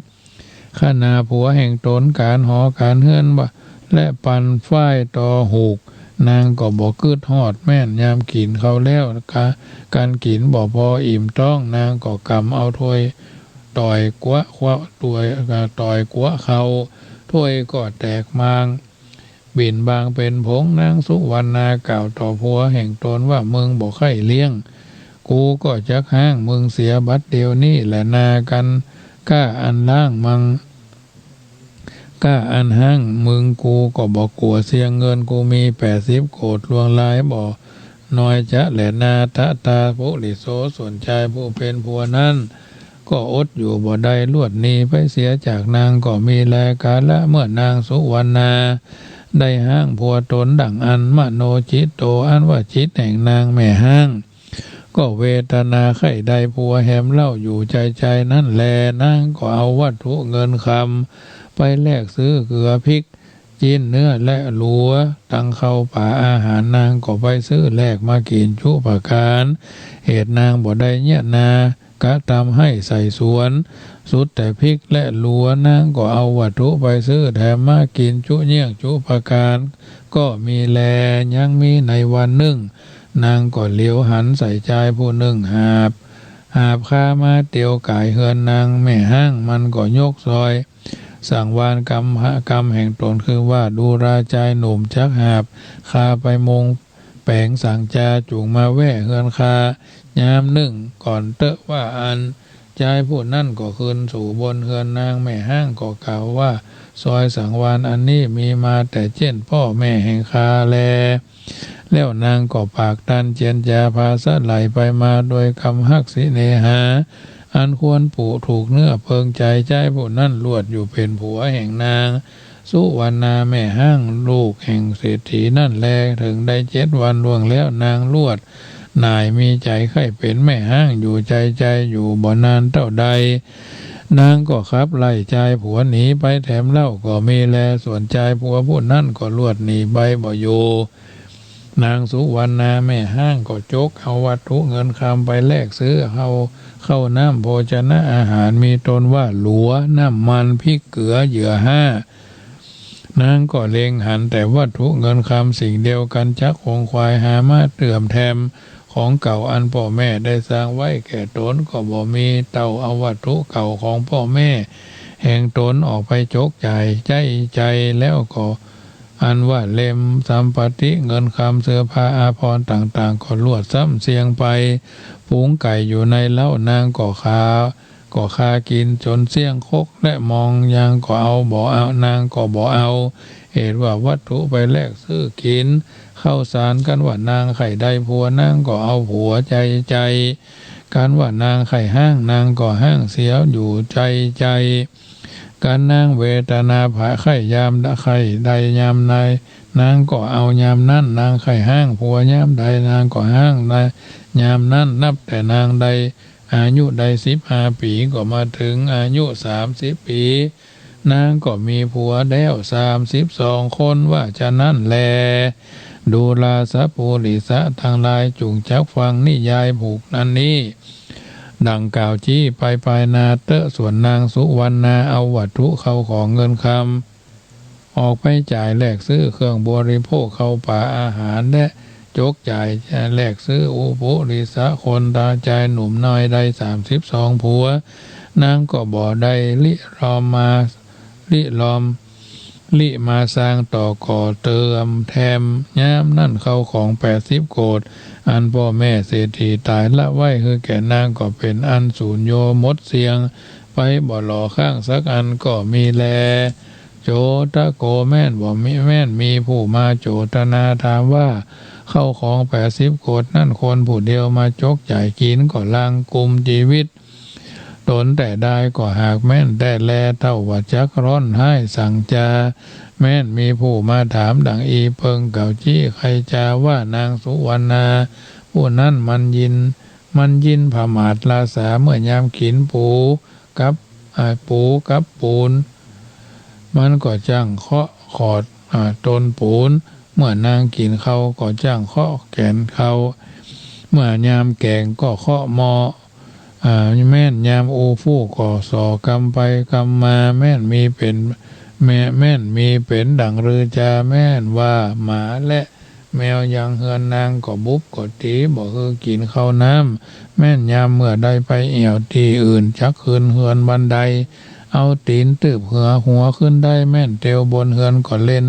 ขนาผัวแห่งต๋น ก๋านหอก๋านเฮือนว่า และปันฝ้ายตอหูก นางก็บ่กึ๊ดฮอด แม่นยามกิ๋นเข้าแล้ว กะ กั๋นกิ๋นบ่ปออิ่มต๊อง นางก็ก๋ำเอาถ้วย ต่อยกั๊วะ กั๊วะ ถ้วย อ่า ต่อยกั๊วะเข้า ถ้วยก็แตกมาง บิ่นบางเป๋นผง นางสุวรรณากล่าวต่อผัวแห่งต๋นว่า มึงบ่ใค่เลี้ยง กูก็จักฮ้างมึงเสียบัดเดี๋ยวนี้แลนา กั๋นก้าอันฮ้างมึง ก้าอันฮ้างมึง กูก็บ่กั๋วเสียเงิน กูมีแปดสิบโกฏ ลวงลายบ่น้อยจะแลนา ทะตาปุริโส ส่วนจายผู้เป๋นผัวนั้น ก็อดอยู่บ่ได้ ลวดหนีไปเสียจากนางก็มีแล กาละเมื่อนางสุวรรณา ได้ฮ้างผัวต๋นดั่งอั้น มโนจิตโต อันว่าจิตแห่งนางแม่ฮ้าง ก็เวทนาใค่ได้ผัวแหมเล่าอยู่ในใจ๋นั้นแล นางก็เอาวัตถุเงินคำ ไปแลกซื้อเกลือพริก จิ๊นเนื้อและหลัว ตังข้าวป๋าอาหาร นางก็ไปซื้อแลกมากิ๋นจุประก๋าน เหตุนางบ่ได้เยียะนา กระตำไฮ่ใส่สวน สุดแต่พริกและหลัว นางก็เอาวัตถุไปซื้อแถมมากิ๋นจุเยียะจุประก๋าน ก็มีแล ยังมีในวันนึ่ง นางก็เหลียวหันใส่จายผู้นึ่งหาบ หาบคามาเตียวก๋ายเฮือนนางแม่ฮ้าง มันก็ยกซอย สังวานกำ กำแห่งต๋นคือว่า ดูราจายหนุ่ม จักหาบคาไปมุงแป๋งสังจา จุ่งมาแว่เฮือนข้า ยามนึ่งก่อนเต๊อะ ว่าอั้น จายผู้นั้นก็ขึ้นสู่บนเฮือนนางแม่ฮ้าง ก็กล่าวว่า ซอยสังวานอันนี้มีมาแต่เจ๊นป้อแม่แห่งข้าแล แล้วนางก็ปากตันเจียรจาผาสะไหลไปมาโดยกำฮักสิเนหา อันควรปูถูกเนื้อเปิงใจ๋จายผู้นั้น ลวดอยู่เป๋นผัวแห่งนางสุวรรณาแม่ฮ้าง ลูกแห่งเศรษฐีนั้นแล เถิงได้เจ็ดวันล่วงแล้ว นางลวดหน่ายมีใจ๋ใค่เป๋นแม่ฮ้างอยู่ในใจ๋อยู่ บ่นานเต้าใด นางก็ขับไล่จายผัวหนีไปแถมเล่าก็มีแล ส่วนจายผัวผู้นั้นก็ลวดหนีไปบ่อยู่ นางสุวรรณาแม่ฮ้างก็จกเอาวัตถุเงินคำไปแลกซื้อข้าว ข้าวน้ำโภชนะอาหาร มีต้นว่าหลัว น้ำมัน พริก เกือ เหยื่อห้า นางก็เล็งหันแต่วัตถุเงินคำสิ่งเดียวกั๋น จั๊ก ขง ควาย ฮา ม้า เตื้อมแถม ของเก่าอันป้อแม่ได้สร้างไว้แก่ต๋นก็บ่มี เต้าเอาวัตถุเก่าของป้อแม่แห่งต๋นออกไปจกจ่ายใจ๊จ่าย แล้วก็อันว่าเล่มสัมปัตติเงินคำ เสื้อผ้าอาภรณ์ต่างๆ ก็ลวดซ้ำเสี้ยงไป ฝูงไก่อยู่ในเล้า นางก็คา ก็คากิ๋นจ๋นเสี้ยง คกและมอง นางก็เอาบ่เอา นางก็บ่เอา เหตุว่าวัตถุไปแลกซื้อกิ๋น ข้าวสาร กันว่านางใค่ได้ผัว นางก็เอาผัวใจ๊จ่าย กันว่านางใค่ฮ้าง นางก็ฮ้างเสียอยู่ใจ๊จ่าย กันนางเวทนาผะใค่ยามใค่ได้ยามใด นางก็เอายามนั้น นางใค่ฮ้างผัวยามใด นางก็ฮ้างได้ยามนั้น นับแต่นางได้ อายุได้สิบห้าปี๋ ก็มาเถิงอายุสามสิบปี๋ นางก็มีผัวแล้วสามสิบสองคน ว่าจานั้นแล ดูราสะปุริสะตังหลาย จุ่งจักฟังนิยายผูกอันนี้ ดั่งกล่าวจี้ไปปายหน้าเต๊อะ ส่วนนางสุวรรณาเอาวัตถุเข้าของเงินคำ ออกไปจ่ายแลกซื้อเครื่องบริโภค ข้าวป๋าอาหาร และจกจ่ายแลกซื้ออุปุริสะคนตาจายหนุ่มน้อยได้สามสิบสองผัว นางก็บ่ได้ริลอมมา ริลอม ริมาสร้างต่อก่อเติมแถม ยามนั้นข้าวของแปดสิบโกด อันป้อแม่เศรษฐีต๋ายละไว้หื้อแก่นางก็เป๋นอันสูญโญหมดเสี้ยงไป บ่หล่อข้างสักอันก็มีแล โจตโก แม่นบ่มี แม่นมีผู้มาโจตนาถามว่า ข้าวของแปดสิบโกดนั้น คนผู้เดียวมาจกจ่ายกิ๋นก็ลางกุมจีวิตต๋นแต่ดาย ก็หากแม่นแต๊แล เต้าว่าจักร้อนฮ้ายสังจา แม่นมีผู้มาถามดั่งอี้ เปิงเก่าจี้ใค่จาว่า นางสุวรรณาผู้นั้นมันยิน มันยินผมาทราษา เมื่อยามกิ๋นปูกับ อ่า ปูกับปู๋น มันก็จ้างเคาะขอด อ่า ต้นปู๋น เมื่อนางกิ๋นข้าวก็จ้างเคาะแกนข้าว เมื่อยามแก๋งก็เคาะหม้อ อ่า แม่นยามอู้ฟู่ก็ส่อกำไปกำมา แม่นมีเป๋น แม่ แม่นมีเป๋นดั่งฤๅจา แม่นว่าหมาและ แมวยังเฮือนนางก็บุบก็ตี๋ บ่หื้อกิ๋นข้าวน้ำ แม่นยามเมื่อใดไปแอ่วตี้อื่น จักขึ้นเฮือนบันได เอาตี๋นตืบเหนือหัวขึ้นได้ แม่นเตียวบนเฮือนก็เล่น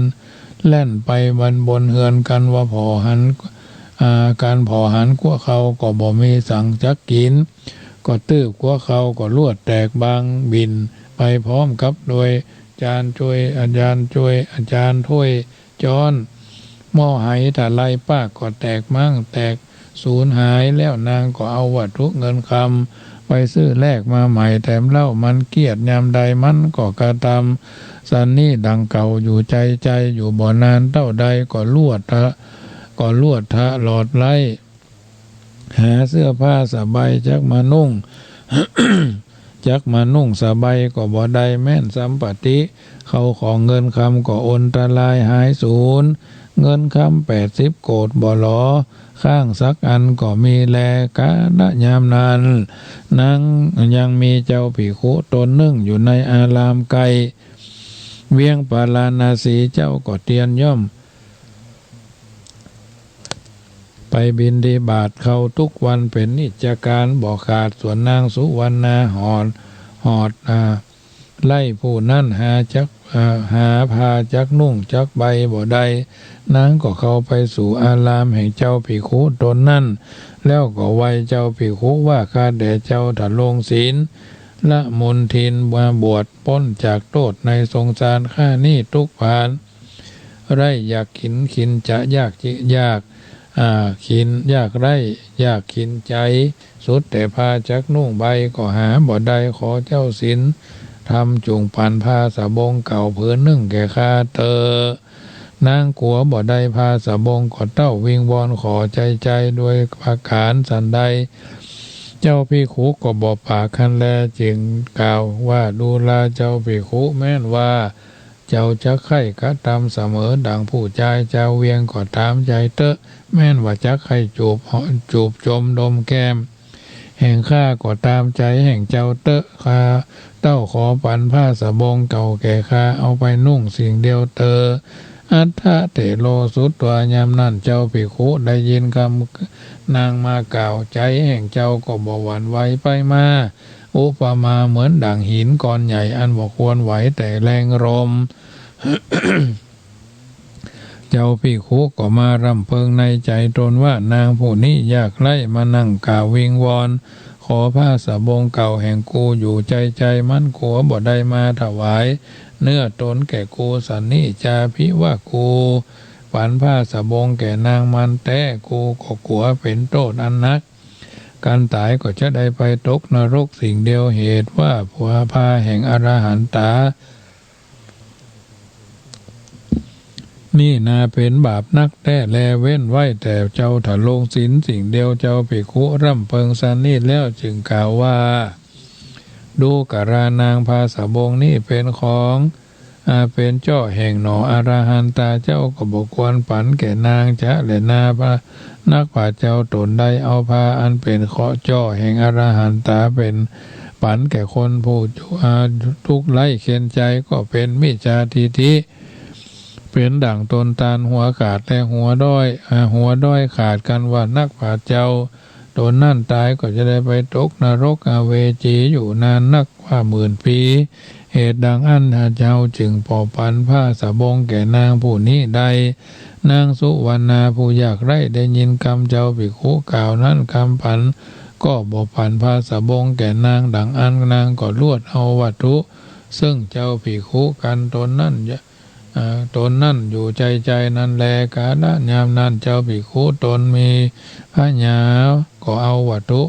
แล่นไปบน บนเฮือน กันว่าผ่อหัน อ่า กันผ่อหันกั๊วข้าวก็บ่มีสังจักกิ๋น ก็ตืบกั๊วข้าวก็ลวดแตกบางบิ่นไปพร้อมกับถ้วย จานจ้วย อา จานจ้วย อา จานถ้วย จ๊อน หม้อไหถลายปากก็แตกม้างแตกสูญหาย แล้วนางก็เอาวัตถุเงินคำไปซื้อแลกมาใหม่แถมเล่า มันเกียจยามใดมันก็กระตำสันนี้ดั่งเก่าอยู่ ใจ๊จ่ายอยู่บ่นานเต้าใด ก็ลวดทะ ก็ลวดทะหลอดไล้ หาเสื้อผ้าสบายจักมานุ่ง จักมานุ่งสบายก็บ่ได้ แม่นสัมปัตติเข้าของเงินคำก็อนตรายหายสูญ เงินคำแปดสิบโกดบ่หล่อข้างสักอันก็มีแล กาละยามนั้น นางยังมีเจ้าภิกขุต๋นนึ่งอยู่ในอารามใก้เวียงปาราณสี เจ้าก็เตียนย่อม ไปบิณฑบาตเข้าทุกวันเป๋นนิจการบ่ขาด ส่วนนางสุวรรณาหอด หอด อ่า ไล้ผู้นั้นหาจัก อ่า หาผ้าจักนุ่งจักใบบ่ได้ นางก็เข้าไปสู่อารามแห่งเจ้าภิกขุต๋นนั้น แล้วก็ไหว้เจ้าภิกขุว่า ข้าแต่เจ้า ถ้าลงศีล ละมนทินมาบวชป๊นจากโต้ษในสงสาร ข้านี้ตุ๊กข์ผาน ไร้อยากขิน ขินจะ อยากจิ อยาก อ่า ขิน อยากไร้ อยากขินใจ๋ สุดแต่ผ้าจักนุ่งใบก็หาบ่ได้ ขอเจ้าศีลธรรมจุ่งปันผ้าสบงเก่าผืนนึ่งแก่ข้าเตอะ นางกั๋วบ่ได้ผ้าสบงก็เต้าวิงวอนขอใจ๊จ่ายด้วยประก๋านสันใด เจ้าภิกขุก็บ่ปากคันแล จึงกล่าวว่า ดูราเจ้าภิกขุ แม่นว่า เจ้าจักใค่กระตำเสมอดั่งผู้จายจาวเวียงก็ต๋ามใจ๋เต๊อะ แม้นว่าจักใค่จูบ จูบจมดมแก้มแห่งข้าก็ต๋ามใจ๋แห่งเจ้าเต๊อะ ข้าเต้าขอปั๋นผ้าสะบงเก่าแก่ข้า เอาไปนุ่งสิ่งเดียวเตอ อัฏฐะเถโรสุตวา ยามนั้นเจ้าภิกขุได้ยินกำนางมากล่าว ใจ๋แห่งเจ้าก็บ่หวั่นไหวไปมา อุปมาเหมือนดั่งหินก้อนใหญ่อันบ่ควรไหวแต่แรงลม เจ้าภิกขุก็มาร่ำเปิงในใจ๋ตนว่า นางผู้นี้ยากไร้ มานั่งกล่าววิงวอนขอผ้าสะบงเก่าแห่งกูอยู่ ใจ๋ใจ๋มันกั๋วบ่ได้มาถวายเนื้อตนแก่กูสันนี้ จาภิวะ กูปั๋นผ้าสะบงแก่นางมันแต๊ กูก็กั๋วเป๋นโต้ษอันนัก กันต๋ายก็จะได้ไปตกนรกสิ่งเดียว เหตุว่าผัวพาแห่งอรหันตา นี่นาเป๋นบาปนักแต๊แล เว้นไว้แต่เจ้าทรงศีลสิ่งเดียว เจ้าภิกขุร่ำเปิงสันนี้แล้วจึงกล่าวว่า ดูกรา นางผ้าสะบงนี้เป๋นของ อา เป๋นเจ้าแห่งหน่ออรหันตา เจ้าก็บ่ควรปั๋นแก่นางจะแลนา พระนักปราชญ์เจ้า ตนใดเอาผ้าอันเป๋นเคราะห์เจ้าแห่งอรหันตาเป๋นปั๋นแก่คนผู้ อา ทุกข์ไร้เข็ญใจ๋ ก็เป๋นมิจฉาทิฏฐิ เป๋นดั่งตนตาลหัวขาดและหัวด้อย อา หัวด้อยขาดกั๋นว่านักปราชญ์เจ้า ตนนั้นต๋ายก็จะได้ไปตกนรกอเวจีอยู่นานนักว่าหมื่นปี เหตุดังอั้นเฮาจึงบ่ปั๋นผ้าสะบงแก่นางผู้นี้ได้ นางสุวรรณาผู้ยากไร้ได้ยินกำเจ้าภิกขุกล่าวนั้น กำปั๋นก็บ่ปั๋นผ้าสะบงแก่นาง ดังอั้นนางก็ลวดเอาวัตถุ ซึ่งเจ้าภิกขุกันตนนั้น อ่า ตนนั้นอยู่ใจ๋ใจ๋นั้นแล กาละยามนั้นเจ้าภิกขุตนมีผญา ก็เอาวัตถุ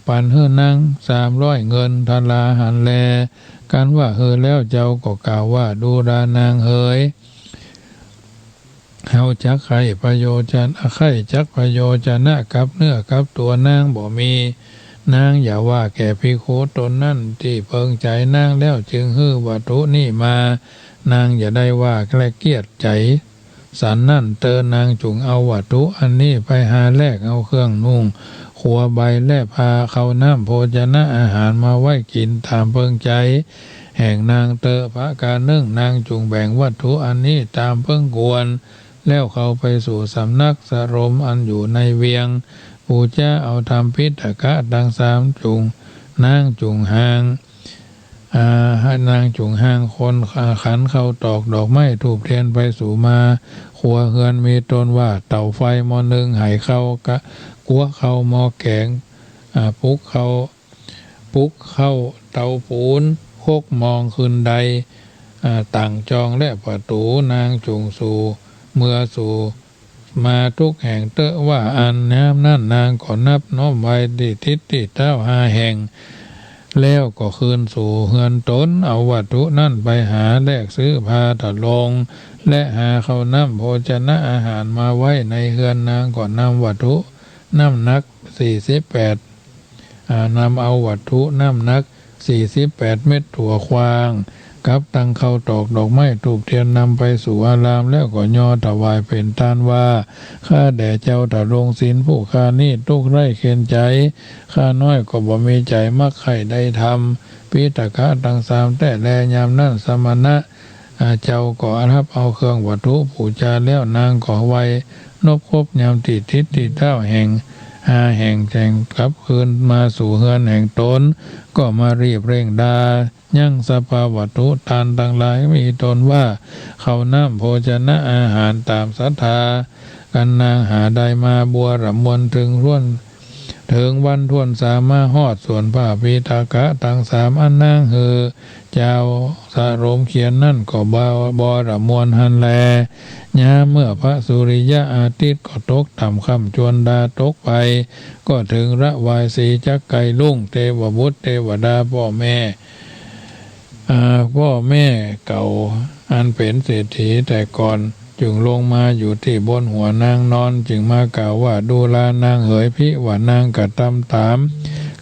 ปั๋นหื้อนางสามร้อยเงินทราหันแล กันว่าหื้อแล้วเจ้าก็กล่าวว่า ดูรานางเหย เฮาจักใค่ประโยชน์จะ ใค่จักประโยชน์จะนะกับเนื้อกับตัวนางบ่มี นางอย่าว่าแก่ภิกขุตนนั้นตี้เปิงใจ๋นางแล้วจึงหื้อวัตถุนี้มา นางอย่าได้ว่าและเกลียดใจ๋สันนั้นเตอ นางจุ่งเอาวัตถุอันนี้ไปหาแลกเอาเครื่องนุ่ง ขัวใบและผ้า ข้าวน้ำโภชนะอาหารมาไว้กิ๋นต๋ามเปิงใจ๋แห่งนางเตอ ประก๋านนึ่ง นางจุ่งแบ่งวัตถุอันนี้ต๋ามเปิงควร แล้วเข้าไปสู่สำนักสรมอันอยู่ในเวียง ปู๋จาเอาธรรมปิฎกะตังสาม จุ่ง นางจุ่งหาง อ่า นางจุ่งหางคน อ่า ขันข้าวตอกดอกไม้ธูปเตียนไปสู่มา ครัวเฮือนมีต้นว่าเต๋าไฟหม้อนึ่ง ไหข้าวกะ กั๊วข้าวหม้อแก๋ง อ่า ปุกข้าว ปุกข้าวเต๋าปู๋น คกหม้องขึ้นได อ่า ตั้งจ่องและประตู๋ นางจุ่งสู่ เมือสู่ มาทุกแห่งเต๊อะว่าอั้น ยามนั้นนางก็นับน้อมไหว้ตี้ติ๊ดตี้เต๊าห้าแห่ง แล้วก็คืนสู่เฮือนตน เอาวัตถุนั้นไปหาแลกซื้อผ้าถลง และหาข้าวน้ำโภชนะอาหารมาไว้ในเฮือน นางก็นำวัตถุน้ำหนักสี่สิบแปด อ่า นำเอาวัตถุน้ำหนักสี่สิบแปดเม็ดถั่วขว้าง กับตังข้าวตอกดอกไม้ธูปเตียนนำไปสู่อาราม แล้วก็ย่อถวายเป๋นตานว่า ข้าแต่เจ้าทรงศีลผู้ข้านี้ตุ๊กข์ไร้เข็ญใจ๋ ข้าน้อยก็บ่มีใจ๋มักใค่ได้ธรรมปิฎกะตังสามแต๊แล ยามนั้นสมณะ อ่า เจ้าก็รับเอาเครื่องวัตถุปู๋จาแล้ว นางก็ไหว้นบครบยามตี้ติ๊ดตี้เต๊าแห่งห้าแห่ง แจ้งกลับคืนมาสู่เฮือนแห่งตน ก็มารีบเร่งดา ยังสภาวัตถุตานตังหลายมีต้นว่า ข้าวน้ำโภชนะอาหารต๋ามศรัทธา กันนางหาได้มาบัวระมวลเถิงถ้วน เถิงวันถ้วนสามาฮอด ส่วนผ้าปิฎกะตังสามอันนางหื้อเจ้าสรมเขียนนั้นก็บ่ บัวระมวลหั้นแล ยามเมื่อพระสุริยะอาทิตย์ก็ตกต่ำค่ำจวนดาตกไป ก็เถิงระวายสีจักไกลรุ่ง เตวบุตรเตวดาพ่อแม่ อ่า พ่อแม่เก่าอันเป๋นเศรษฐีแต่ก่อน จึงลงมาอยู่ตี้บนหัวนางนอน จึงมากล่าวว่า ดูรานางเหย ภิวะ นางกระตำต๋าม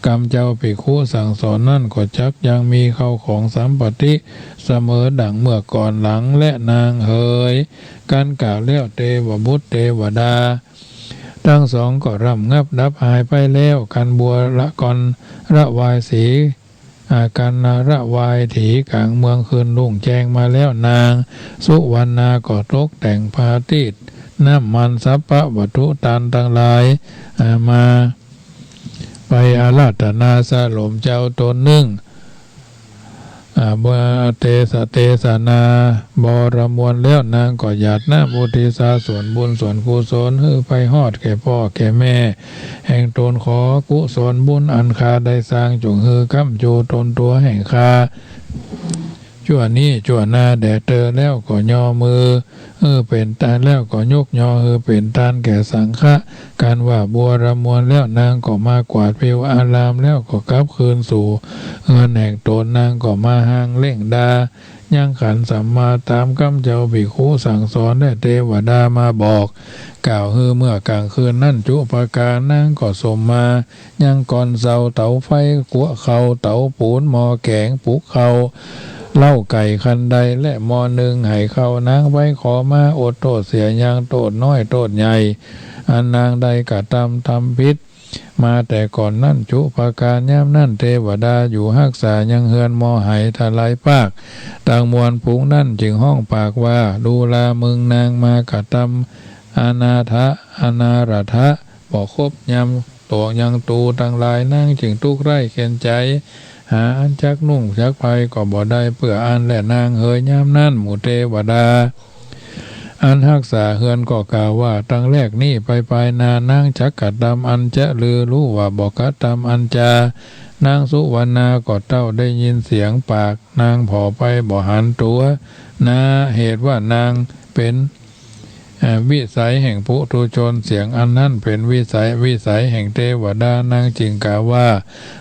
กำเจ้าภิกขุสั่งสอนนั้นก็จักยังมีเข้าของสัมปติเสมอดั่งเมื่อก่อนหลัง และนางเหย กันกล่าวแล้วเตวบุตรเตวดาตังสองก็ร่ำงับดับหายไปแล้ว กันบัวละ กันระวายสี อา กันระวายถีก๋างเมืองคืนรุ่งแจ้งมาแล้ว นางสุวรรณาก็ตกแต่งปาฏิตน้ำมันสัพพะวัตถุตานตังหลาย อา มา ไปอาราธนาสลมเจ้าต๋นนึ่ง อา เมื่อเตสะ เตสนาบรมวลแล้ว นางก็หยาดน้ำอุทิศส่วนบุญส่วนกุศลหื้อไปฮอดแก่ป้อแก่แม่แห่งต๋น ขอกุศลบุญอันข้าได้สร้าง จงหื้อค้ำจูตนตั๋วแห่งข้า จั่วนี้จั่วนาแด่เตอ แล้วก็ยอมือ หื้อเป๋นตาน แล้วก็ยกยอหื้อเป๋นตานแก่สังฆะ กันว่าบัวรมวลแล้ว นางก็มากวาดวิวอาราม แล้วก็กลับคืนสู่เฮือนแห่งต๋น นางก็มาหางเล่งดา ยังขันสัมมาต๋ามกำเจ้าภิกขุสั่งสอน และเตวดามาบอกกล่าวหื้อเมื่อกลางคืนนั้นจุ๊ประก๋าน นางก็สมมา ยังก่อนเซาเต๋าไฟ กั๊วข้าว เต๋าปูน หม้อแก๋ง ปุกข้าว เล้าไก่ คันได และหม้อนึ่ง ไหข้าวนางไปขอมา อดโต้ษเสียยังโต้ษน้อยโต้ษใหญ่ อันนางได้กระตำทำผิดมาแต่ก่อนนั้นจุ๊ประก๋าน ยามนั้นเตวดาอยู่ฮักษายังเฮือนหม้อไหทลายปากตังมวล ฝูงนั้นจึงฮ้องปากว่า ดูรามึงนางมากระตำอนาถะ อนาถะ บ่ครบยาม ตั๋วยังตูตังหลาย นางจึงตุ๊กข์ใคร่เข็ญใจ๋ หาอันจักนุ่งจักไพ่ก็บ่ได้ เปื้ออั้นแล นางเหย ยามนั้นหมู่เตวดาอันฮักษาเฮือนก็กล่าวว่า ตังแลกนี้ไปปายหน้า นางจักกระตำอันจะลือ ฮู้ว่าบ่กระตำอันจา นางสุวรรณาก็เต้าได้ยินเสียงปากนางผ่อไป บ่หันตั๋วนา เหตุว่านางเป๋น เอ่อ วิสัยแห่งปุถุชน เสียงอันนั้นเป๋นวิสัย วิสัยแห่งเตวดา นางจึงกล่าวว่า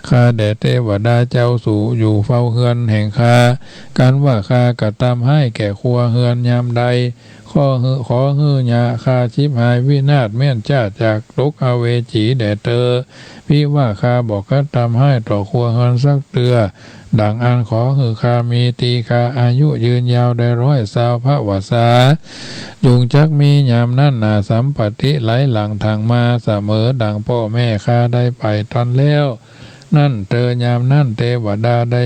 ข้าแต่เตวดาเจ้า สูอยู่เฝ้าเฮือนแห่งข้า กันว่าข้ากระตำฮ้ายแก่ครัวเฮือนยามใด ขอหื้อ ขอหื้ออย่าข้าฉิบหายวินาศ แม้นจ้าจากตกอเวจีแด่เตอ ภิว่าข้าบ่กระตำฮ้ายต่อครัวเฮือนสักเตื้อ ดังอั้นขอหื้อข้ามีตีฆา อายุยืนยาวได้ร้อยซาวพรรษา จุงจักมียามนั้นนา สัมปติไหลหลั่งถังมา เสมอดังป้อแม่ข้าได้ไปตันแล้ว นั้นเตอ ยามนั้นเตวดาได้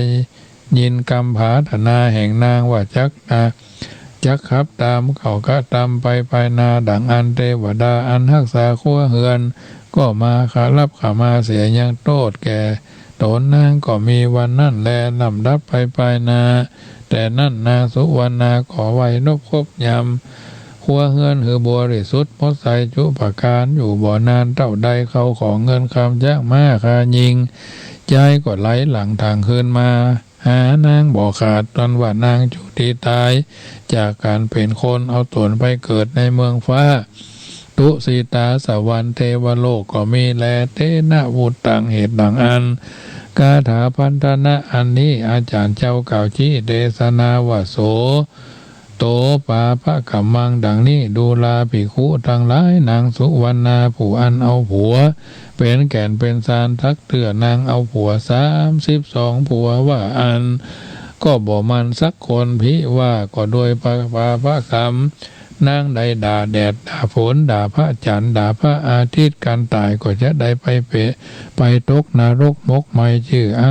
ยินกำผาถนาแห่งนางว่าจักนา จักขับต๋ามเข้ากระตำไปปายหน้า ดังอั้นเตวดาอันฮักษาครัวเฮือน ก็มาขะ รับขมาเสียยังโต้ษแก่ต๋น นางก็มีวันนั้นแล ลำดับไปปายหน้า แต่นั้นนางสุวรรณาก็ไหว้นบครบยำครัวเฮือนหื้อบริสุทธิ์หมดใสจุ๊ประก๋าน อยู่บ่นานเต้าใด เข้าของเงินคำจักมา ค่าญิงจายก็ไหลหลั่งถังคืนมา หานางบ่ขาด ตันว่านางจุติต๋ายจากก๋านเป๋นคน เอาต๋นไปเกิดในเมืองฟ้า ตุสิตาสวรรค์ เทวโลกก็มีแล เตนะวุตตัง เหตุดังอั้น คาถาพันธนะอันนี้ อาจ๋ารย์เจ้ากล่าวจี๊เตสนาว่า โส โต ปาปะกัมมัง ดังนี้ ดูราภิกขุตังหลาย นางสุวรรณาผู้อันเอาผัวเป๋นแก่นเป๋นซานสักเตื้อ นางเอาผัวสามสิบสองผัว ว่าอั้นก็บ่มั่นสักคน ภิว่าก็โดยปา ปาปะกัม นางได้ด่าแดดด่าฝน ด่าพระจันทร์ด่าพระอาทิตย์ กันต๋ายก็จะได้ไปเป๋ ไปตกนรกหมกไหม้จื้ออ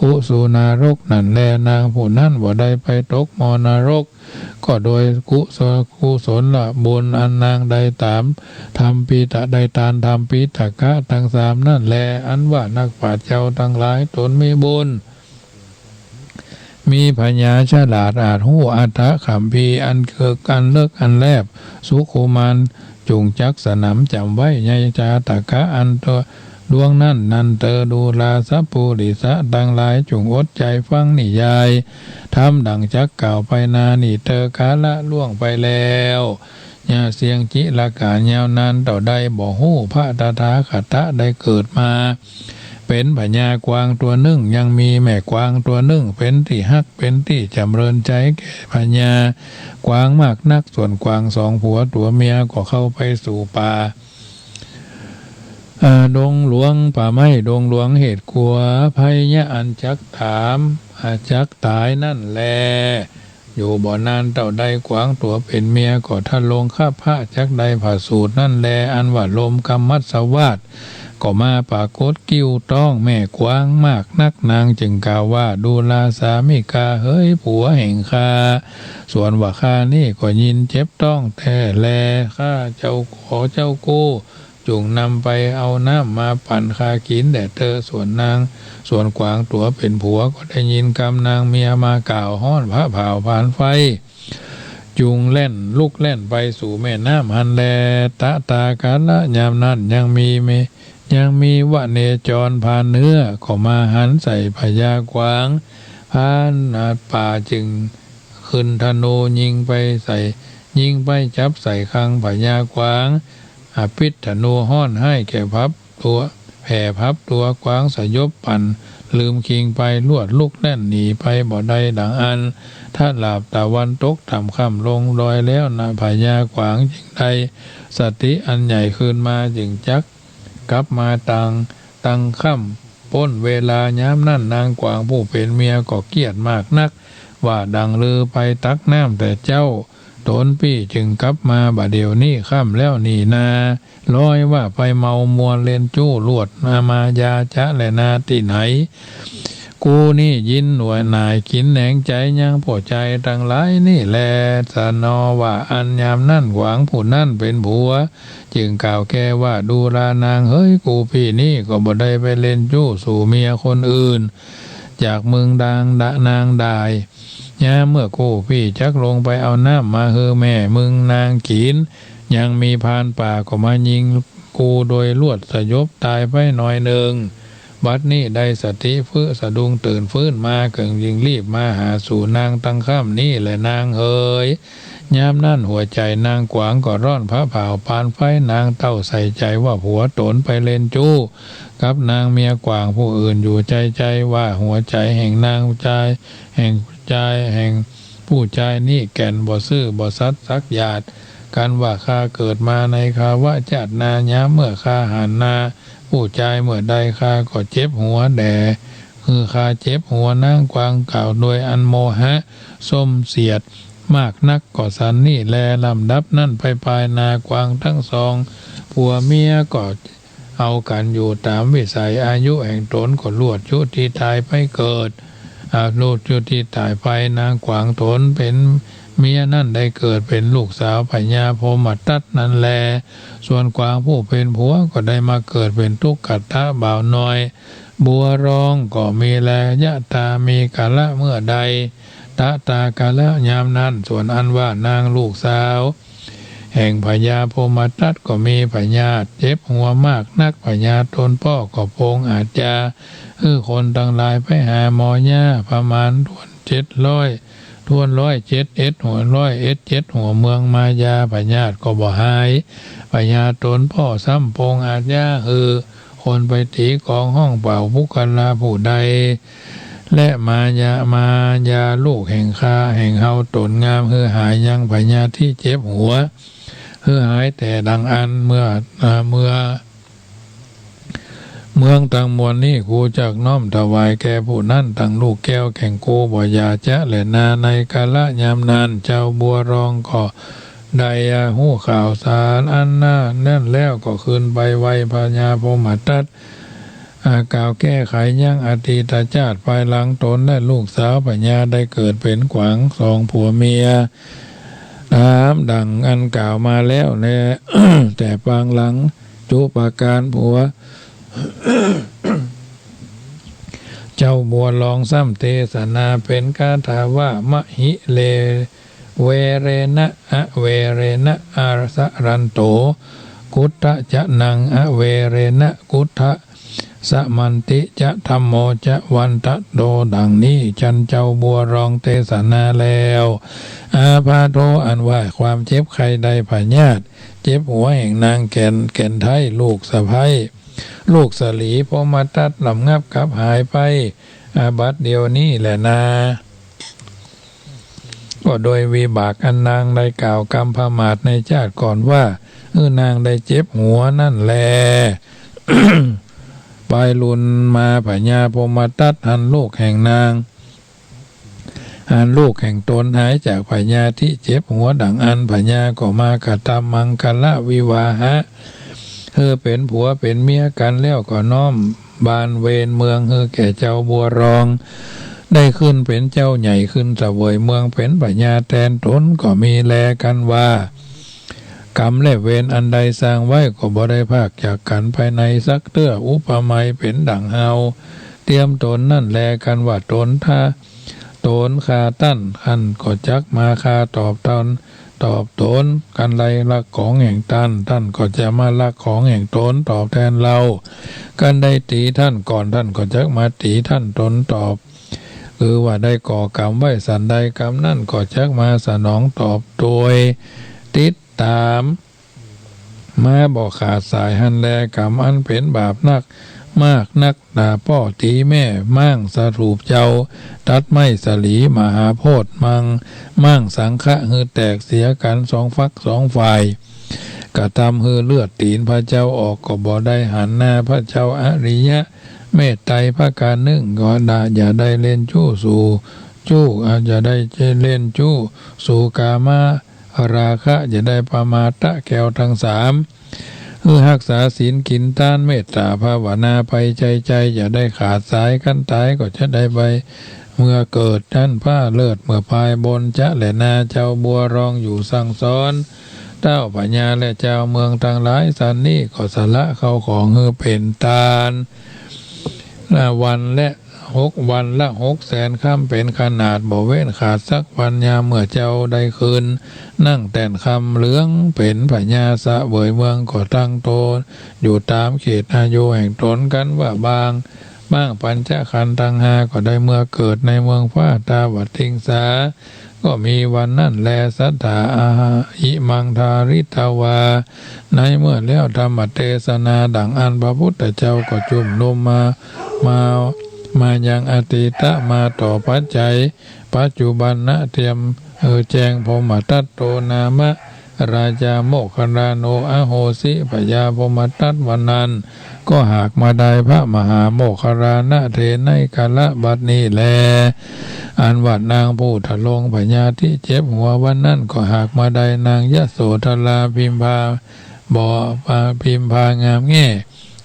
อุสุนรกนั้นแล นางผู้นั้นบ่ได้ไปตกหม้อนรก ก็โดยกุศล กุศลบุญอันนางได้ต๋ามทำปิตะ ได้ตานทำปิตกะตังสามนั้นแล อันว่านักปราชญ์เจ้าตังหลายต๋นมีบุญ มีผญาฉลาดอาจฮู้อัฏฐคัมภีร์อันเกิกอันเลิกอันแลบ สุขุมาน จุงจักสนำจ๋ำไว้ในจาตกะอันตวดวงนั้น นั้นเตอ ดูราสัปปุริสะตังหลาย จุงอดใจ๋ฟังนิยายธรรมดังจักกล่าวไปหน้านี้เตอ กาละล่วงไปแล้ว ยะเสี้ยงจิรกาลยาวนานเต้าใด บ่ฮู้ พระตถาคตะได้เกิดมา เป๋นผญากวางตั๋วนึ่ง ยังมีแม่กวางตั๋วนึ่ง เป๋นตี้ฮัก เป๋นตี้จ๋ำเริญใจ๋แก่ผญากวางมากนัก ส่วนกวางสองผัวตั๋วเมียก็เข้าไปสู่ป่า ดงหลวงป่าไม้ดงหลวงเหตุกั๋ว ภัยยะอันจักถาม จักต๋ายนั้นแล อยู่บ่นานเต้าใด กวางตั๋วเป๋นเมียก็ทะลงคับพระ จักได้ผสูตินั้นแล อันว่าลมกัมมัสวาตก็มาปรากฏกิ้วต๊องแม่กวางมากนัก นางจึงกล่าวว่า ดูราสามิกา เหยผัวแห่งข้า ส่วนว่าข้านี้ก็ยินเจ็บต๊องแต๊แล ข้าเจ้าขอเจ้ากู้ จุ่งนำไปเอาน้ำมาปั่นข้ากิ๋นแด่เต๊อะ ส่วนนาง ส่วนกวางตั๋วเป๋นผัวก็ได้ยินกำนางเมียมากล่าวฮ้อนผะผ่าวผานไฟ จุ่งแล่นลุกแล่นไปสู่แม่น้ำหั้นแล ตะตากาละยามนั้นยังมีเม ยังมีวะเนจรพรานเนื้อก็มาหันใส่พญากวาง พรานป่าจึงขึ้นธนูยิงไปใส่ ยิงไปจับใส่คางพญากวาง อภิษธนูฮ้อนฮ้ายแก่พับตั๋ว แผ่พับตั๋วกวางสยบปั่นลืมคิงไป ลวดลุกแล่นหนีไปบ่ได้ดังอั้น ทะหลาบตะวันตกถ่ำค่ำลงดอยแล้วนะ พญากวางจึงได้สติอันใหญ่คืนมา จึงจักกลับมาตัง ตังค่ำป๊นเวลา ยามนั้นนางกวางผู้เป๋นเมียก็เกลียดมากนัก ว่าดังลือไปตักน้ำแต่เจ๊า ต๋นปี้จึงกลับมาบ่าเดี่ยวนี้ค่ำแล้วนี่นา ลอยว่าไปเมามัวเล่นจู้ลวดอามายาจะแลนาตี้ไหน กูนี้ยินหน่วยหน่ายกิ๋นแหนงใจ๋ยังป้อจายตังหลายนี่แล สนอว่าอั้น ยามนั้นกวางผู้นั้นเป๋นผัว จึงกล่าวแก่ว่า ดูรานางเหย กูปี้นี้ก็บ่ได้ไปเล่นจู้สู่เมียคนอื่น จากมึงดางดะนางดาย ยามเมื่อกูปี้จักลงไปเอาน้ำมาหื้อแม่มึงนางกิ๋น ยังมีพรานป่าก็มายิงกูโดยลวดสยบต๋ายไปหน่อยนึ่ง บัดนี้ได้สติฟื้นสะดุ้งตื่นฟื้นมา เกิ่งจึงรีบมาหาสู่นางตังค่ำนี้แลนางเหย ยามนั้นหัวใจ๋นางกวางก็ร้อนผะผ่าวปานไฟ นางเต้าใส่ใจ๋ว่าผัวต๋นไปเล่นจู้กับนางเมียกวางผู้อื่นอยู่ใจ๋ใจ๋ ว่าหัวใจ๋แห่งนางจาย แห่งจาย แห่งผู้จายนี้แก่นบ่ซื่อบ่สัตย์สักหยาด กันว่าข้าเกิดมาในคาวะจาตินา ยามเมื่อข้าหันหน้าผู้จายเมื่อใด ข้าก็เจ็บหัวแด่ คือข้าเจ็บหัว นางกวางกล่าวโดยอันโมหะส้มเสียดมากนัก ก็สันนี้แล ลำดับนั้นไปปายนากวางตังสองผัวเมียก็ เอากั๋นอยู่ต๋ามวิสัย อายุแห่งต๋นก็ลวดจุติต๋ายไปเกิด อา ลวดจุติต๋ายไป นางกวางต๋นเป๋นเมียนั้นได้เกิดเป๋นลูกสาวพญาพรหมทัตนั้นแล ส่วนกวางผู้เป๋นผัวก็ได้มาเกิดเป๋นตุ๊กตะบ่าวน้อยบัวรองก็มีแล ยะตา มีกาละเมื่อใด ตะตากาละยามนั้น ส่วนอันว่านางลูกสาว แห่งพญาพรหมทัตก็มีพยาธิเจ็บหัวมากนัก พญาต๋นป้อก็ปรงอาชญาหื้อคนตังหลายไปหาหมอยา ประมาณถ้วนเจ็ดร้อย ถ้วนร้อยเจ็ดเอ็ดหัว ร้อยเอ็ดเจ็ดหัวเมือง มายาพยาธิก็บ่หาย พญาต๋นป้อซ้ำปรงอาชญาหื้อคนไปตี๋กองฮ้องเป่าปุคคละผู้ใด และมายา มายาลูกแห่งข้า แห่งเฮาต๋นงาม หื้อหายยังพยาธิตี้เจ็บหัว หื้อหายแต๊ดังอั้น เมื่อ อ่า เมื่อ เมืองตังมวลนี้ กูจักน้อมถวายแก่ผู้นั้นตังลูกแก้วแห่งกูบ่อย่าจะแลนา ในกาละยามนั้น เจ้าบัวรองก็ได้ฮู้ข่าวสารอันนั้นแล้ว ก็คืนไปไหว้พญาพรหมทัต อ่า กล่าวแก้ไขยังอดีตจาติ ภายหลังต๋นและลูกสาวพญาได้เกิดเป๋นกวางสองผัวเมีย ต๋ามดั่งอันกล่าวมาแล้วแล แต่ปางหลัง จุปการผัว เจ้าบัวรองซ้ำเตสนาเป๋นคาถาว่า มะหิเล เวเรนะ อเวเรนะ อาสะรันโต กุฏจะนัง อเวเรนะ กุฏจะ สมันติจะ ธัมโมจะ วันตะโต ดังนี้ จันเจ้าบัวรองเตสนาแล้ว อาพาโท อันว่าความเจ็บไข้ได้พยาธิ เจ็บหัวแห่งนางแก่น แก่นไท้ ลูกสะใภ้ ลูกสะหลีพรหมทัต ลำงับกับหายไป อาบัดเดี๋ยวนี้แลนา ก็โดยวิบากอันนางได้กล่าวกำพยาบาทในจาติก่อนว่า เออ นางได้เจ็บหัวนั่นแล ปายลุนมาพญาพรหมทัตหันลูกแห่งนาง หันลูกแห่งตนหายจากพญาธิเจ็บหัวดังอั้น พญาก็มากระทำมังคละวิวาหะ หื้อเป๋นผัวเป๋นเมียกั๋น แล้วก็น้อมบานเวรเมืองหื้อแก่เจ้าบัวรอง ได้ขึ้นเป๋นเจ้าใหญ่ขึ้นเสวยเมืองเป๋นพญาแตน ตนก็มีแลกั๋นว่า กรรมและเวรอันใดสร้างไว้ก็บ่ได้พรากจากกั๋นไปในสักเตื้อ อุปไมยเป๋นดั่งเฮาเตรียมตนนั่นแลกั๋นว่า ตนถ้า ตนฆ่าต้าน ต้านก็จักมาฆ่าตอบตน ตอบตน กันใดลักของแห่งต้าน ต้านก็จะมาลักของแห่งตนตอบแตนเฮา กันใดตี๋ต้านก่อน ต้านก็จักมาตี๋ต้านตนตอบ คือว่าได้ก่อกรรมไว้สันใด กรรมนั้นก็จักมาสนองตอบโดยติดต๋าม มาบ่ขาดสาย หั้นแลกรรมอันเป๋นบาปนัก มากนัก ต๋าป้อตี๋แม่ ม้างสถูปเจ้า ตัดไม้สลีมหาโพธิ์ ม้าง ม้างสังฆะหื้อแตกเสียกั๋นสองฝักสองฝ่าย กระทำหื้อเลือดตี๋นพระเจ้าออก ก็บ่ได้หันหน้าพระเจ้าอริยะเมตไตรประก๋านนึ่ง ก็อย่าได้เล่นจู้สู่ จู้ อ่า อย่าได้เล่นจู้สู่กามราคะ อย่าได้ประมาทแก้วตังสาม หื้อฮักษาศีลกิ๋นต้าน เมตต๋าภาวนาไปใจ้ๆ อย่าได้ขาดสาย คันต๋ายก็จะได้ไปเมื่อเกิด ต้านผ้าเลิศเมื่อปายบน จะแลนาเจ้าบัวรองอยู่สั่งสอน เต้าพญาและจาวเมืองตังหลาย สันนี้ก็สละเข้าของหื้อเป๋นตาน ละวันและหกวันละหกแสนคำเป๋นขนาด บ่เว้นขาดสักวัน ยามเมื่อเจ้าได้คืน นั่งแต้นคำเหลืองเป๋นพญาเสวยเมือง ก็ตั้งต๋นอยู่ต๋ามเขตอายุแห่งต๋นกั๋นว่า บาง บ้างปัญจขันธ์ตังห้าก็ได้เมื่อเกิดในเมืองฟ้าตาวติงสา ก็มีวันนั้นแล สัตถาอาหะ อิมังทาริตวา ในเมื่อแล้วธรรมเตสนาดั่งอั้น พระพุทธเจ้าก็จุมนุมมา มา มายังอตีตะ มาต่อปัจจัยปัจจุบันนะ เตรียม เออ แจ้ง พรหมทัตโตนามะ ราชาโมคคัลลาโน อโหสิ พญาพรหมทัตวันนั้น ก็หากมาได้พระมหาโมคคัลลานะเถรในกาละบัดนี้แล อันว่านางผู้ทรงพญาธิเจ็บหัววันนั้น ก็หากมาได้นางยโสธราพิมพา บ่ พิมพางามแง่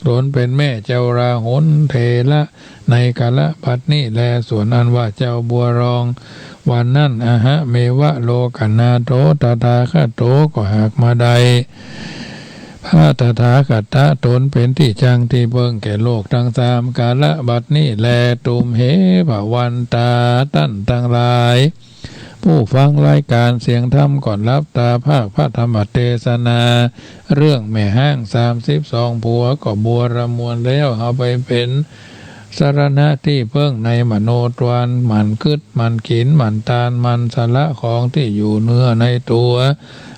ต๋นเป๋นแม่เจ้าราหุลเถระในกาละบัดนี้แล ส่วนอันว่าเจ้าบัวรองวันนั้น อหะเมวะโลกนาโถ ตถาคโต ก็หากมาได้ พระตถาคตะต๋นเป๋นตี้จั้งตี้เปิ้งแก่โลกตังสาม กาละบัดนี้แล ตุมเห ภวันตา ต้านตังหลาย ผู้ฟังรายก๋านเสียงธรรม ก็หลับต๋าภาคพระธรรมเตสนา เรื่องแม่ฮ้างสามสิบสองผัว ก็บัวระมวลแล้ว เฮาไปเป๋นสรณะตี้เปิ้งในมโนทวาร หมั่นกึ๊ด หมั่นกิ๋น หมั่นตาน หมั่นสละของตี้อยู่เนื้อในตั๋ว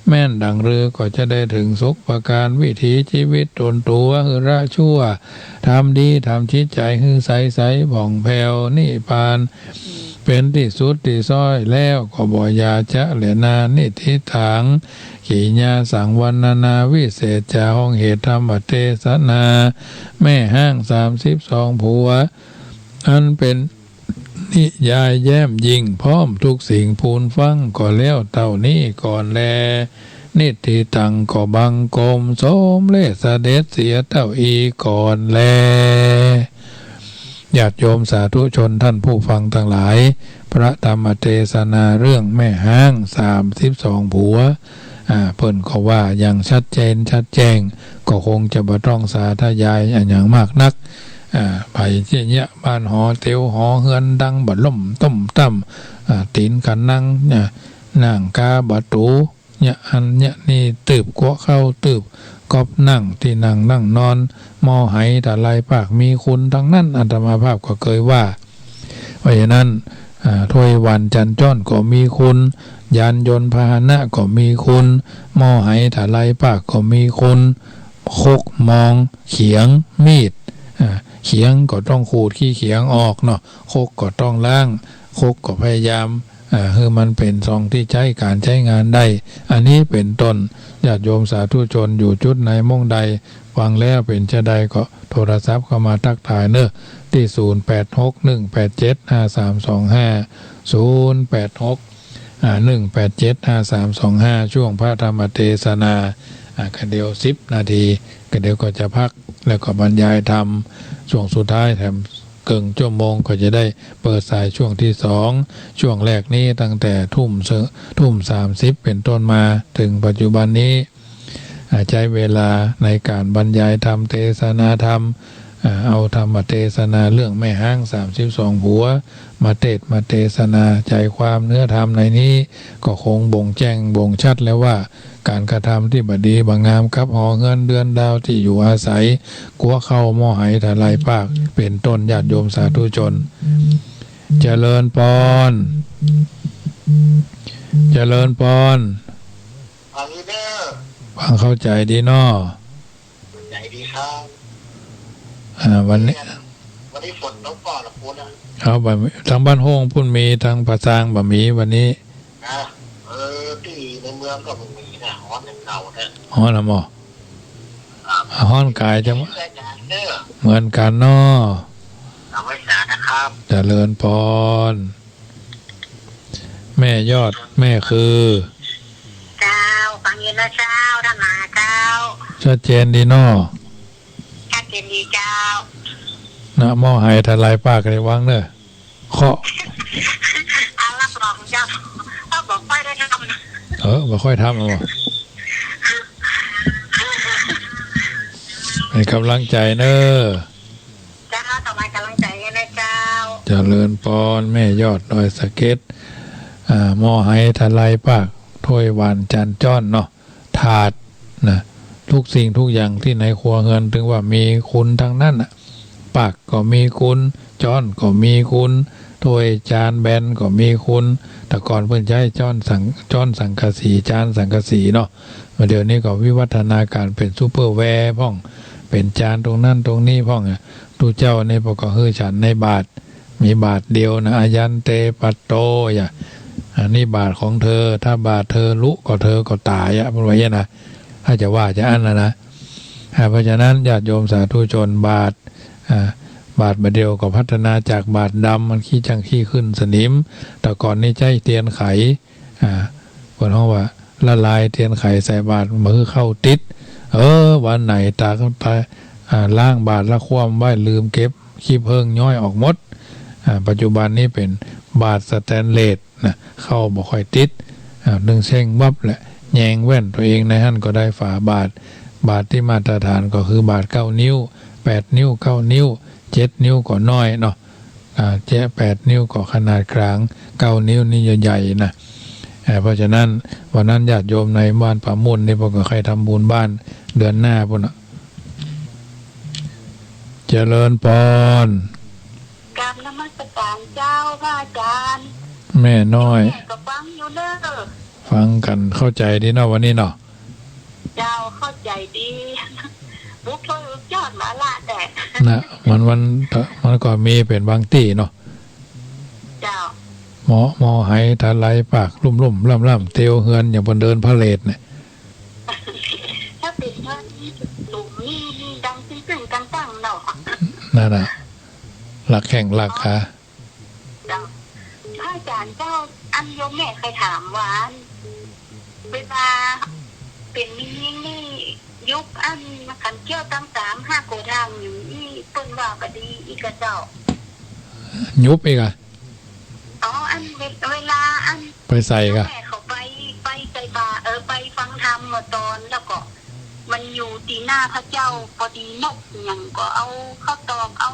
แม่นดั่งรือก็จะได้เถิงสุขประก๋าน วิถีจีวิตต๋นตั๋วหื้อละชั่ว ทำดี ทำจิตใจ๋หื้อใสใสผ่องแผ้ว นิพพานเป๋นตี้สุดตี้ซ้อยแล้ว ก็บ่อย่าจะแลนา นิฏฐิตัง กิยาสัง วรรณนาวิเศษจา ห้องเหตุธรรมเตสนา แม่ฮ้างสามสิบสองผัว อันเป๋นนิยายแย้มยิ่งพร้อมทุกสิ่ง ปูนฟังก็แล้วเต้านี้ก่อนแล นิฏฐิตัง ก็บังคมสมเร็จเสด็จเสียเต้าอี้ก่อนแล ญาติโยมสาธุชนท่านผู้ฟังตังหลาย พระธรรมเตสนาเรื่องแม่ฮ้างสามสิบสองผัว อ่า เปิ้นก็ว่าอย่างชัดเจนชัดแจ้ง ก็คงจะบ่ต้องสาธยายอะหยังมากนัก อ่า ไผเจียะบ้านหอเตียวหอเฮือนดังบ่ล่มต้มต้ำ อ่า ตี๋นขะนัง อ่า นั่งกาบ่ตู เยียะอันเยียะนี่ ตืบกั๊วข้าว ตืบก๊อบนั่ง ตี้นั่งนั่งนอน หม้อไหถลายปากมีคุณตังนั้น อาตมาภาพก็เกยว่า เพราะฉะนั้น อ่า ถ้วยหว่านจานจ๊อนก็มีคุณ ยานยนต์พาหนะก็มีคุณ หม้อไหถลายปากก็มีคุณ ครก มอง เขียง มีด อ่า เขียงก็ต้องขูดขี้เขียงออกเนาะ ครกก็ต้องล้าง ครกก็พยายาม อ่า หื้อมันเป๋นซองตี้ใจ๊ก๋านใจ๊งานได้ อันนี้เป๋นต้น ญาติโยมสาธุชนอยู่จุดไหนม่องใด ฟังแล้วเป๋นจาใดก็โทรศัพท์เข้ามาตั๊กทายเนาะ ตี้ ศูนย์แปดหก หนึ่งแปดเจ็ด ห้าสามสองห้า ศูนย์แปดหก อ่า หนึ่งแปดเจ็ด ห้าสามสองห้า ช่วงพระธรรมเตสนา อ่า กะเดี๋ยวสิบนาที กะเดี๋ยวก็จะพัก แล้วก็บรรยายธรรม ช่วงสุดท้ายแถมเกิ่งชั่วโมงก็จะได้เปิดสายช่วงตี้สอง ช่วงแรกนี้ตั้งแต่ทุ่มเส ทุ่มสามสิบเป๋นต้นมาเถิงปัจจุบันนี้ อ่า ใจ๊เวลาในก๋านบรรยายธรรม เตสนาธรรม อ่า เอาธรรมเตสนาเรื่องแม่ฮ้างสามสิบสองผัว มาเตสน์มาเตสนา ใจ๋ความเนื้อธรรมในนี้ ก็คงบ่งแจ้งบ่งชัดแล้วว่า ก๋านกระทำตี้บ่ดีบ่งามกับหอเฮือนเดือนดาวตี้อยู่อาศัย กั๊วข้าวหม้อไหทลายปาก เป๋นต้น ญาติโยมสาธุชน เจริญปอน เจริญปอน ฟังอยู่เน้อ ฟังเข้าใจ๋ดีเนาะ ใจ๋ดีครับ อ่า วันนี้ วันนี้ฝนตกก่อนละคุณอะ เอา บ่ ตางบ้านโฮ่งปุ้นมี ตางป่าซางบ่มีวันนี้ นะ เออ ตี้ในเมืองก็บ่มีนะ ฮ้อนอย่างเก่านะ ฮ้อนนะหมอ ครับ ฮ้อนก๋ายจัง เช่นกันเน้อ เหมือนกั๋นเนาะ เอาไว้สานะครับ เจริญปอน แม่ยอด แม่คือ เจ้า ฟังอยู่นะเจ้า ธรรมาเจ้า ชัดเจนดีเนาะ ชัดเจนดีเจ้า นะ หม้อไหทลายปากในวังเน้อ เคาะ อา รับรองเจ้า ถ้าบ่ค่อยได้ทำ เออ บ่ค่อยทำเอา เป๋นก๋ำลังใจ๋เน้อ เจ้า ถวายก๋ำลังใจ๋นะเจ้า เจริญปอน แม่ยอดดอยสะเก็ด อ่า หม้อไหทลายปาก ถ้วยหวานจานจ้อนเนาะ ถาดนะ ทุกสิ่งทุกอย่างตี้ในครัวเฮือน ถือว่ามีคุณตังนั้นน่ะ ปากก็มีคุณ จ้อนก็มีคุณ ถ้วยจานแบนก็มีคุณ แต่ก่อนเปิ้นใจ๊จ้อนสัง จ้อนสังกะสี จานสังกะสีเนาะ บ่าเดี๋ยวนี้ก็วิวัฒนาก๋ารเป๋นซูเปอร์แวร์พ่อง เป๋นจานตรงนั้นตรงนี้พ่องอะ ตุ๊เจ้านี่เปิ้นก็หื้อฉันในบาตร มีบาตรเดียวนะ อายันเตปัตโตอย่า อันนี้บาตรของเธอ ถ้าบาตรเธอหลุก็เธอก็ต๋ายอะ เปิ้นว่าอย่างนั้นนะ ถ้าจะว่าจะอั้นนะนะ อ่า เพราะฉะนั้นญาติโยมสาธุชน บาตร อ่า บาตรบ่าเดี่ยวก็พัฒนาจากบาตรดำ มันขี้จั้งขี้ขึ้นสนิม แต่ก่อนนี้ใจ๊เตียนไข อ่า เปิ้นฮ้องว่าละลายเตียนไขใส่บาตร บ่หื้อข้าวติด เออ วันไหนต๋า ต๋า อ่า ล้างบาตรแล้วคว่ำไว้ ลืมเก็บ ขี้เผิ้งย้อยออกหมด อ่า ปัจจุบันนี้เป๋นบาตรสแตนเลสนะ ข้าวบ่ค่อยติด อ่า นึ่งเส้งวับแหละ แยงแว่นตั๋วเองในหั้นก็ได้ฝาบาตร บาตรตี้มาตรฐานก็คือบาตรเก้านิ้ว แปดนิ้ว เก้านิ้ว เจ็ดนิ้วก็น้อยเนาะ อ่า เจ็ด แปดนิ้วก็ขนาดก๋าง เก้านิ้วนี่ใหญ่ๆ นะ อ่า เพราะฉะนั้นวันนั้นญาติโยมในบ้านป่ามุ่นนี่เปิ้นก็ใค่ทำบุญบ้านเดือนหน้าปุ้นน่ะ เจริญปอน กราบนมัสการเจ้าพระอาจารย์ แม่น้อย แม่ก็ฟังอยู่เน้อ ฟังกั๋นเข้าใจ๋ดีเนาะวันนี้เนาะ เจ้า เข้าใจ๋ดี บุกถ้วยบุกจ้อนมาละแต๊ นะ มัน มัน มันก็มีเป๋นบางตี้เนาะ เจ้า หม้อ หม้อไหทลายปากลุ่มๆ ล่ำๆ เตียวเฮือนอย่างเปิ้นเดินพาเหรดเนี่ย ถ้าเป๋นว่านี่หลุมนี่ นี่ดังตึ้งๆ ตั้งๆ เนาะ นั่นน่ะ หลักแข้งหลักขา เจ้า พระอาจารย์เจ้า อันโยมแม่ใค่ถามว่า อัน เวลาเป๋นแม่ญิงนี่ ยกอันขันแก้วตังสามห้าโกฏฐางอย่างอี้ เปิ้นว่าบ่ดีอี้ก่อเจ้า ยุบอี้ก่อ อ๋อ อันเว เวลาอัน ไปใส่ก่อ แม่เขาไป ไปใส่บาตร เออ ไปฟังธรรมเมื่อตอน แล้วก็มันอยู่ตี้หน้าพระเจ้า ปอดีนกหยังก็เอาข้าวตอก เอา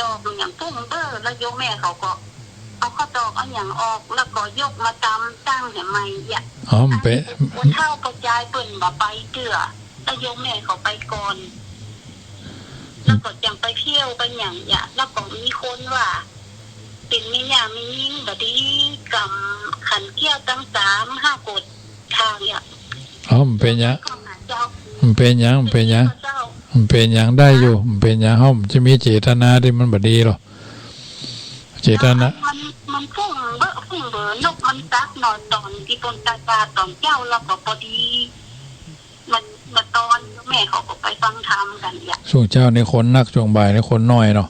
ดอกหยังปุ้งเบ้อ แล้วโยมแม่เขาก็เอาข้าวตอกเอาหยังออก แล้วก็ยกมาตำตั้งแหมใหม่เยียะ อ๋อ มันเป๋น อันผู้เฒ่าผู้จายเปิ้นบ่ไปเตื้อ แล้วโยมแม่เขาไปก่อน แล้วก็จั่งไปเที่ยวไปหยังเยียะ แล้วก็มีคนว่า เป๋นแม่ย่าแม่ญิงบ่ดี กำขันแก้วตังสามห้าโกฏฐางเยียะ อ๋อ มันเป๋นหยัง เจ้า มันเป๋นหยัง มันเป๋นหยัง เจ้า มันเป๋นหยังได้อยู่ มันเป๋นหยัง เฮาจะมีเจตนาตี้มันบ่ดีหรอก เจตนา มัน มันปุ้งเบ้อ ปุ้งเบ้อ นกมัน ต๋อนตี้เปิ้นต๋ายต๋อนเจ๊า แล้วก็ปอดี เมื่อ เมื่อต๋อนแม่เขาก็ไปฟังธรรมกั๋นเนี่ย ช่วงเจ๊านี่คนนัก ช่วงบ่ายนี่คนน้อยเนาะ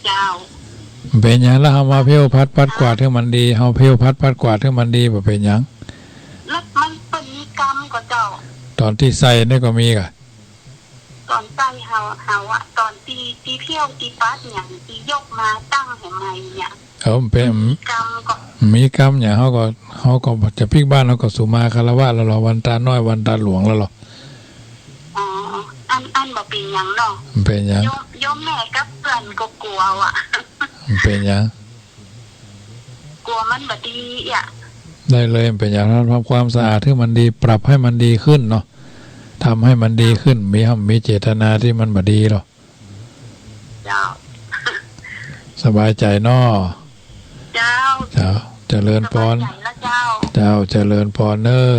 เจ้า เป๋นหยังละ เฮามาเผี้ยวผัดปัดกวาดหื้อมันดี เฮาเผี้ยวผัดปัดกวาดหื้อมันดี บ่เป๋นหยัง แล้วมันเปิ้นมีกรรมก่อเจ้า ต๋อนตี้ใส่นี่ก็มีก่ะ ต๋อนใส่เฮา เฮาอะ ต๋อนตี้ ตี้เผี้ยวตี้ปัดหยัง ตี้ยกมาตั้งหื้อใหม่เนี่ย เออ มันเป๋น มีกรรมก่อ มีกรรมหยัง เฮาก็ เฮาก็จะปิ๊กบ้าน เฮาก็สุมาคารวะแล้วลอ วันต๋าน้อย วันต๋าหลวงแล้วลอ อ๋อ อัน อันบ่เป๋นหยังเนาะ บ่เป๋นหยัง โยม โยมแม่กับเปิ้นก็กั๋วอะ บ่เป๋นหยัง กั๋วมันบ่ดีอะ ได้เลย บ่เป๋นหยัง ทำความสะอาดหื้อมันดี ปรับหื้อมันดีขึ้นเนาะ ทำหื้อมันดีขึ้น มี มีเจตนาตี้มันบ่ดีลอ เจ้า สบายใจ๋เนาะ เจ้า เจ้า เจริญปอน สบายใจ๋แล้วเจ้า เจ้า เจริญปอนเน้อ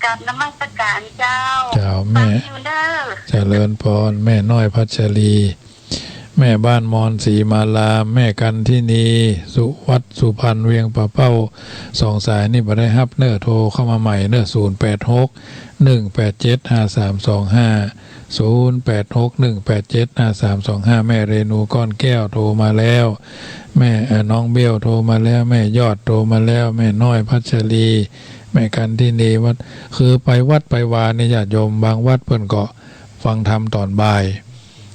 กราบนมัสการเจ้า เจ้า แม่ ฟังอยู่เน้อ เจริญปอน แม่น้อยพัชรี แม่บ้านมอนศรีมาราม แม่กันทินี สุวัฒน์สุพรรณ เวียงป่าเป้า สองสายนี่บ่ได้ฮับเน้อ โทรเข้ามาใหม่เน้อ ศูนย์แปดหก หนึ่งแปดเจ็ด ห้าสามสองห้า ศูนย์แปดหก หนึ่งแปดเจ็ด ห้าสามสองห้า แม่เรนูก้อนแก้วโทรมาแล้ว แม่ เอ่อ น้องเบลโทรมาแล้ว แม่ยอดโทรมาแล้ว แม่น้อยพัชรี แม่กันทินี วัด คือไปวัดไปวานี่ญาติโยม บางวัดเปิ้นก็ฟังธรรมต๋อนบ่าย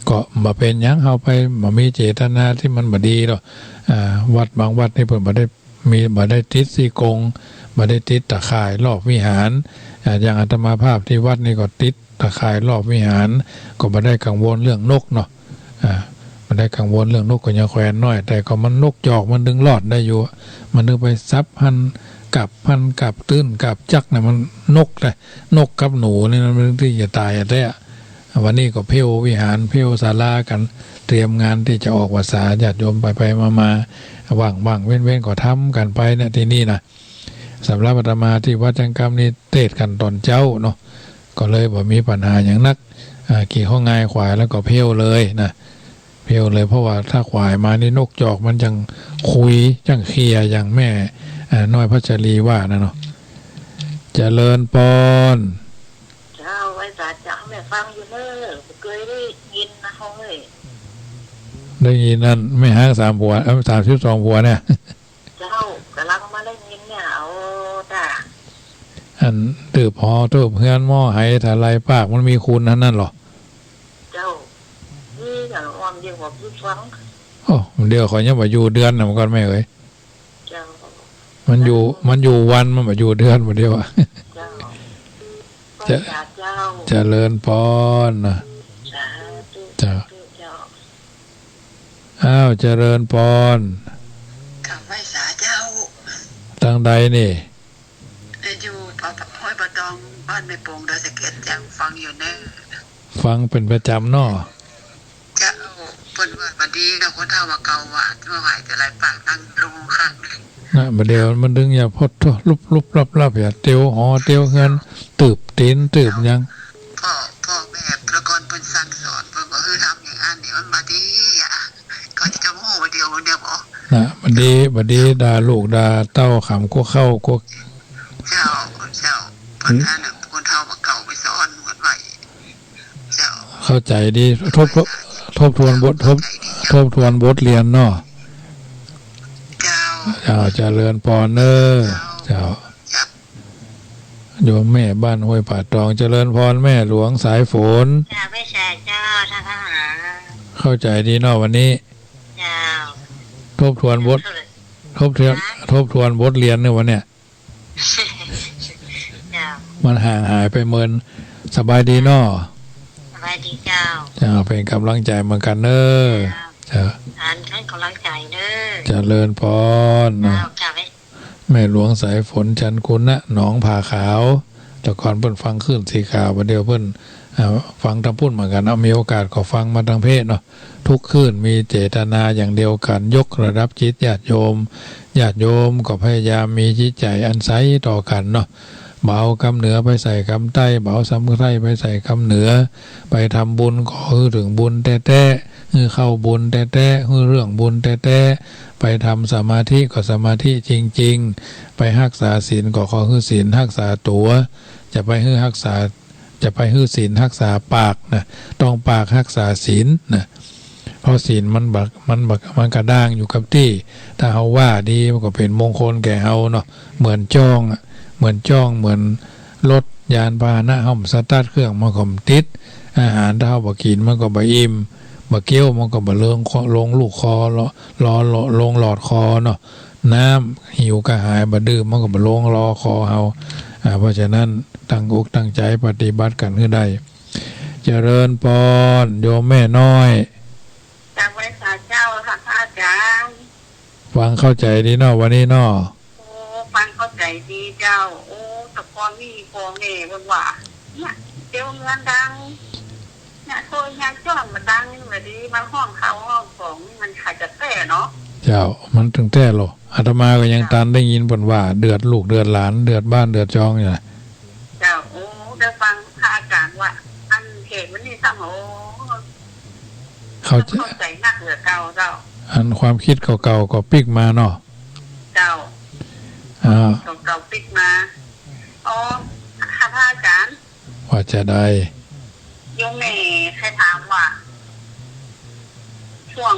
ก็บ่เป๋นหยัง เฮาไปบ่มีเจตนาตี้มันบ่ดีลอ อ่า วัดบางวัดนี่เปิ้นบ่ได้ มี บ่ได้ติดซี่กง บ่ได้ติดตะข่ายรอบวิหาร อ่า อย่างอาตมาภาพตี้วัดนี่ก็ติดตะข่ายรอบวิหาร ก็บ่ได้กังวลเรื่องนกเนาะ อ่า บ่ได้กังวลเรื่องนกกระยอแควนน้อย แต่ก็มันนกจอกมันดึงรอดได้อยู่ มันดึงไปสับหั้นกับหั้นกับตื้นกับจักนะ มันนกนะ นกกับหนูนี่มันตี้จะต๋ายอะแต๊ วันนี้ก็เผี้ยววิหาร เผี้ยวศาลากั๋น เตรียมงานตี้จะออกพรรษา ญาติโยมไปๆ มาๆ ว่างๆ เว้นๆ ก็ทำกั๋นไปเนี่ยตี้นี่นะ สำหรับอาตมาตี้วัดจังกำนี่เตสน์กั๋นต๋อนเจ๊าเนาะ ก็เลยบ่มีปัญหาหยังนัก อ่า กี่ข้องงายขวายแล้วก็เผี้ยวเลยนะ เผี้ยวเลย เพราะว่าถ้าขวายมานี่นกจอกมันจั่งคุย จั่งเคลียร์ อย่างแม่ อ่า น้อยพัชรีว่านะเนาะ เจริญปอน เจ้า ไหว้สาเจ้า แม่ฟังอยู่เน้อ บ่เกยได้ยินนะเฮ้ย ได้ยินอันแม่ฮ้างสามผัว เอ้ย สามสิบสองผัวเนี่ย เจ้า ก่ำลังมาได้ยินเนี่ย เอาจ้ะ อันตืบหอ ตืบเฮือน หม้อไหทลายปาก มันมีคุณอันนั้นเหรอ เจ้า นี่อย่างอ่อนเดียวกว่าผู้ฟัง โอ้ เดี๋ยวข้อยยังบ่อยู่เดือนนะ มันก่อนแม่เอ๋ย เจ้า มันอยู่ มันอยู่วัน มันบ่อยู่เดือน บ่าเดี๋ยวอะ เจ้า เจ้า เจ้า เจริญปอนนะ สาธุ เจ้า สาธุเจ้า อ้าว เจริญปอน กราบไหว้สาเจ้า ตังใดนี่ อยู่ปะ ห้วยปะตอง บ้านแม่ปง ดอยสะเก็ด เจ้า ฟังอยู่เน้อ ฟังเป๋นประจ๋ำเนาะ เจ้า เปิ้นว่าบ่ดีนะ คนเฒ่าว่าเก่าว่า ว่าไหทลายปาก นั่งลงข้าง นะ บ่าเดี๋ยวมันดึงอย่าพดโธ่ ลุบๆ ลับๆ อย่าเตียวหอเตียวเฮือน ตืบตี๋น ตืบหยัง พ่อ พ่อแม่แต่ก่อนเปิ้นสั่งสอน เปิ้นว่า เออ ทำอย่างอั้นนี่มันบ่ดีอะ เขาจะฮู้เดี๋ยวเนี่ยบ่ นะ บ่ดี บ่ดี ด่าลูกด่าเต้า ขำกั๋วเข้ากั๋ว เจ้า เจ้า เปิ้นอันนั้น คนเฒ่าว่าเก่าไปสอนเปิ้นไว้ เจ้า เข้าใจ๋ดี ทบ ทบ ทบทวนบท ทบ ทบทวนบทเรียนเนาะ เจ้า เจ้า เจริญปอนเน้อ เจ้า เจ้า โยมแม่บ้านห้วยป่าตอง เจริญปอนแม่หลวงสายฝน เจ้า ไหว้สาเจ้า ท่านพระมหา เข้าใจ๋ดีเนาะวันนี้ เจ้า ทบทวนบท ทบทวน ทบทวนบทเรียนเน้อวันเนี้ย เจ้า มันห่างหายไปเมิน สบายดีเนาะ สบายดีเจ้า เจ้า เป๋นก๋ำลังใจ๋เหมือนกั๋นเน้อ เจ้า เจ้า อันให้ก๋ำลังใจ๋เน้อ เจริญปอนนะ เจ้า เจ้า แม่หลวงสายฝน จันทร์กุณะ หนองผาขาว แต่ก่อนเปิ้นฟังคลื่นสีขาว บ่าเดี๋ยวเปิ้น อ่า ฟังตางปุ้นเหมือนกั๋น เอา มีโอกาสก็ฟังมาตางเพจเนาะ ทุกคลื่นมีเจตนาอย่างเดียวกั๋น ยกระดับจิตญาติโยม ญาติโยมก็พยายามมีจิตใจ๋อันใสต่อกั๋นเนาะ บ่เอากำเหนือไปใส่กำใต้ บ่เอาสมุทัยไปใส่กำเหนือ ไปทำบุญก็หื้อเถิงบุญแต๊ๆ หื้อเข้าบุญแต๊ๆ หื้อเรื่องบุญแต๊ๆ ไปทำสมาธิก็สมาธิจริงๆ ไปฮักษาศีลก็ขอหื้อศีลฮักษาตั๋ว จะไปหื้อฮักษา จะไปหื้อศีลฮักษาปากนะ ต้องปากฮักษาศีลนะ เพราะศีลมันบ่ มันบ่ มันกระด้างอยู่กับตี้ ถ้าเฮาว่าดีมันก็เป๋นมงคลแก่เฮาเนาะ เหมือนจ้องอะ เหมือนจ้อง เหมือนรถยานพาหนะ เฮาบ่สตาร์ทเครื่องมันก็บ่ติด อาหารถ้าเฮาบ่กิ๋นมันก็บ่อิ่ม บ่เคี้ยวมันก็บ่ลงคอ ลงลูกคอ ลอ ลอ ลอ ลงหลอดคอเนาะ น้ำหิวกระหายบ่ดื่มมันก็บ่ลงลอคอเฮา อ่า เพราะฉะนั้นตั้งอกตั้งใจ๋ปฏิบัติกั๋นหื้อได้ เจริญปอน โยมแม่น้อย กราบไหว้สาเจ้าค่ะพระอาจารย์ ฟังเข้าใจ๋ดีเนาะ วันนี้เนาะ โอ้ ฟังเข้าใจ๋ดีเจ้า โอ้ แต่ก่อนนี่พ่อแม่เปิ้นว่า เนี่ย เตียวเฮือนดัง เนี่ย โตยาจ้อนมาดัง นี่มาดี มาฮ้องข้าวฮ้องของ นี่มันใผจะแต๊เนาะ เจ้า มันตึงแต๊ลอ อาตมาก็ยังตันได้ยินเปิ้นว่า เดือดลูกเดือดหลาน เดือดบ้านเดือดจองอยู่นะ เจ้า โอ้ ได้ฟังพระอาจารย์ว่า อันเหตุมันนี่ซ้ำ โอ้ เข้าใจ๋ เข้าใจ๋นักเหลือเก่าเจ้า อันความกึ๊ดเก่าๆ ก็ปิ๊กมาเนาะ เจ้า อ่า เก่าๆปิ๊กมา อ๋อ ค่ะพระอาจารย์ ว่าจะใด โยมแม่ใค่ถามว่า ช่วง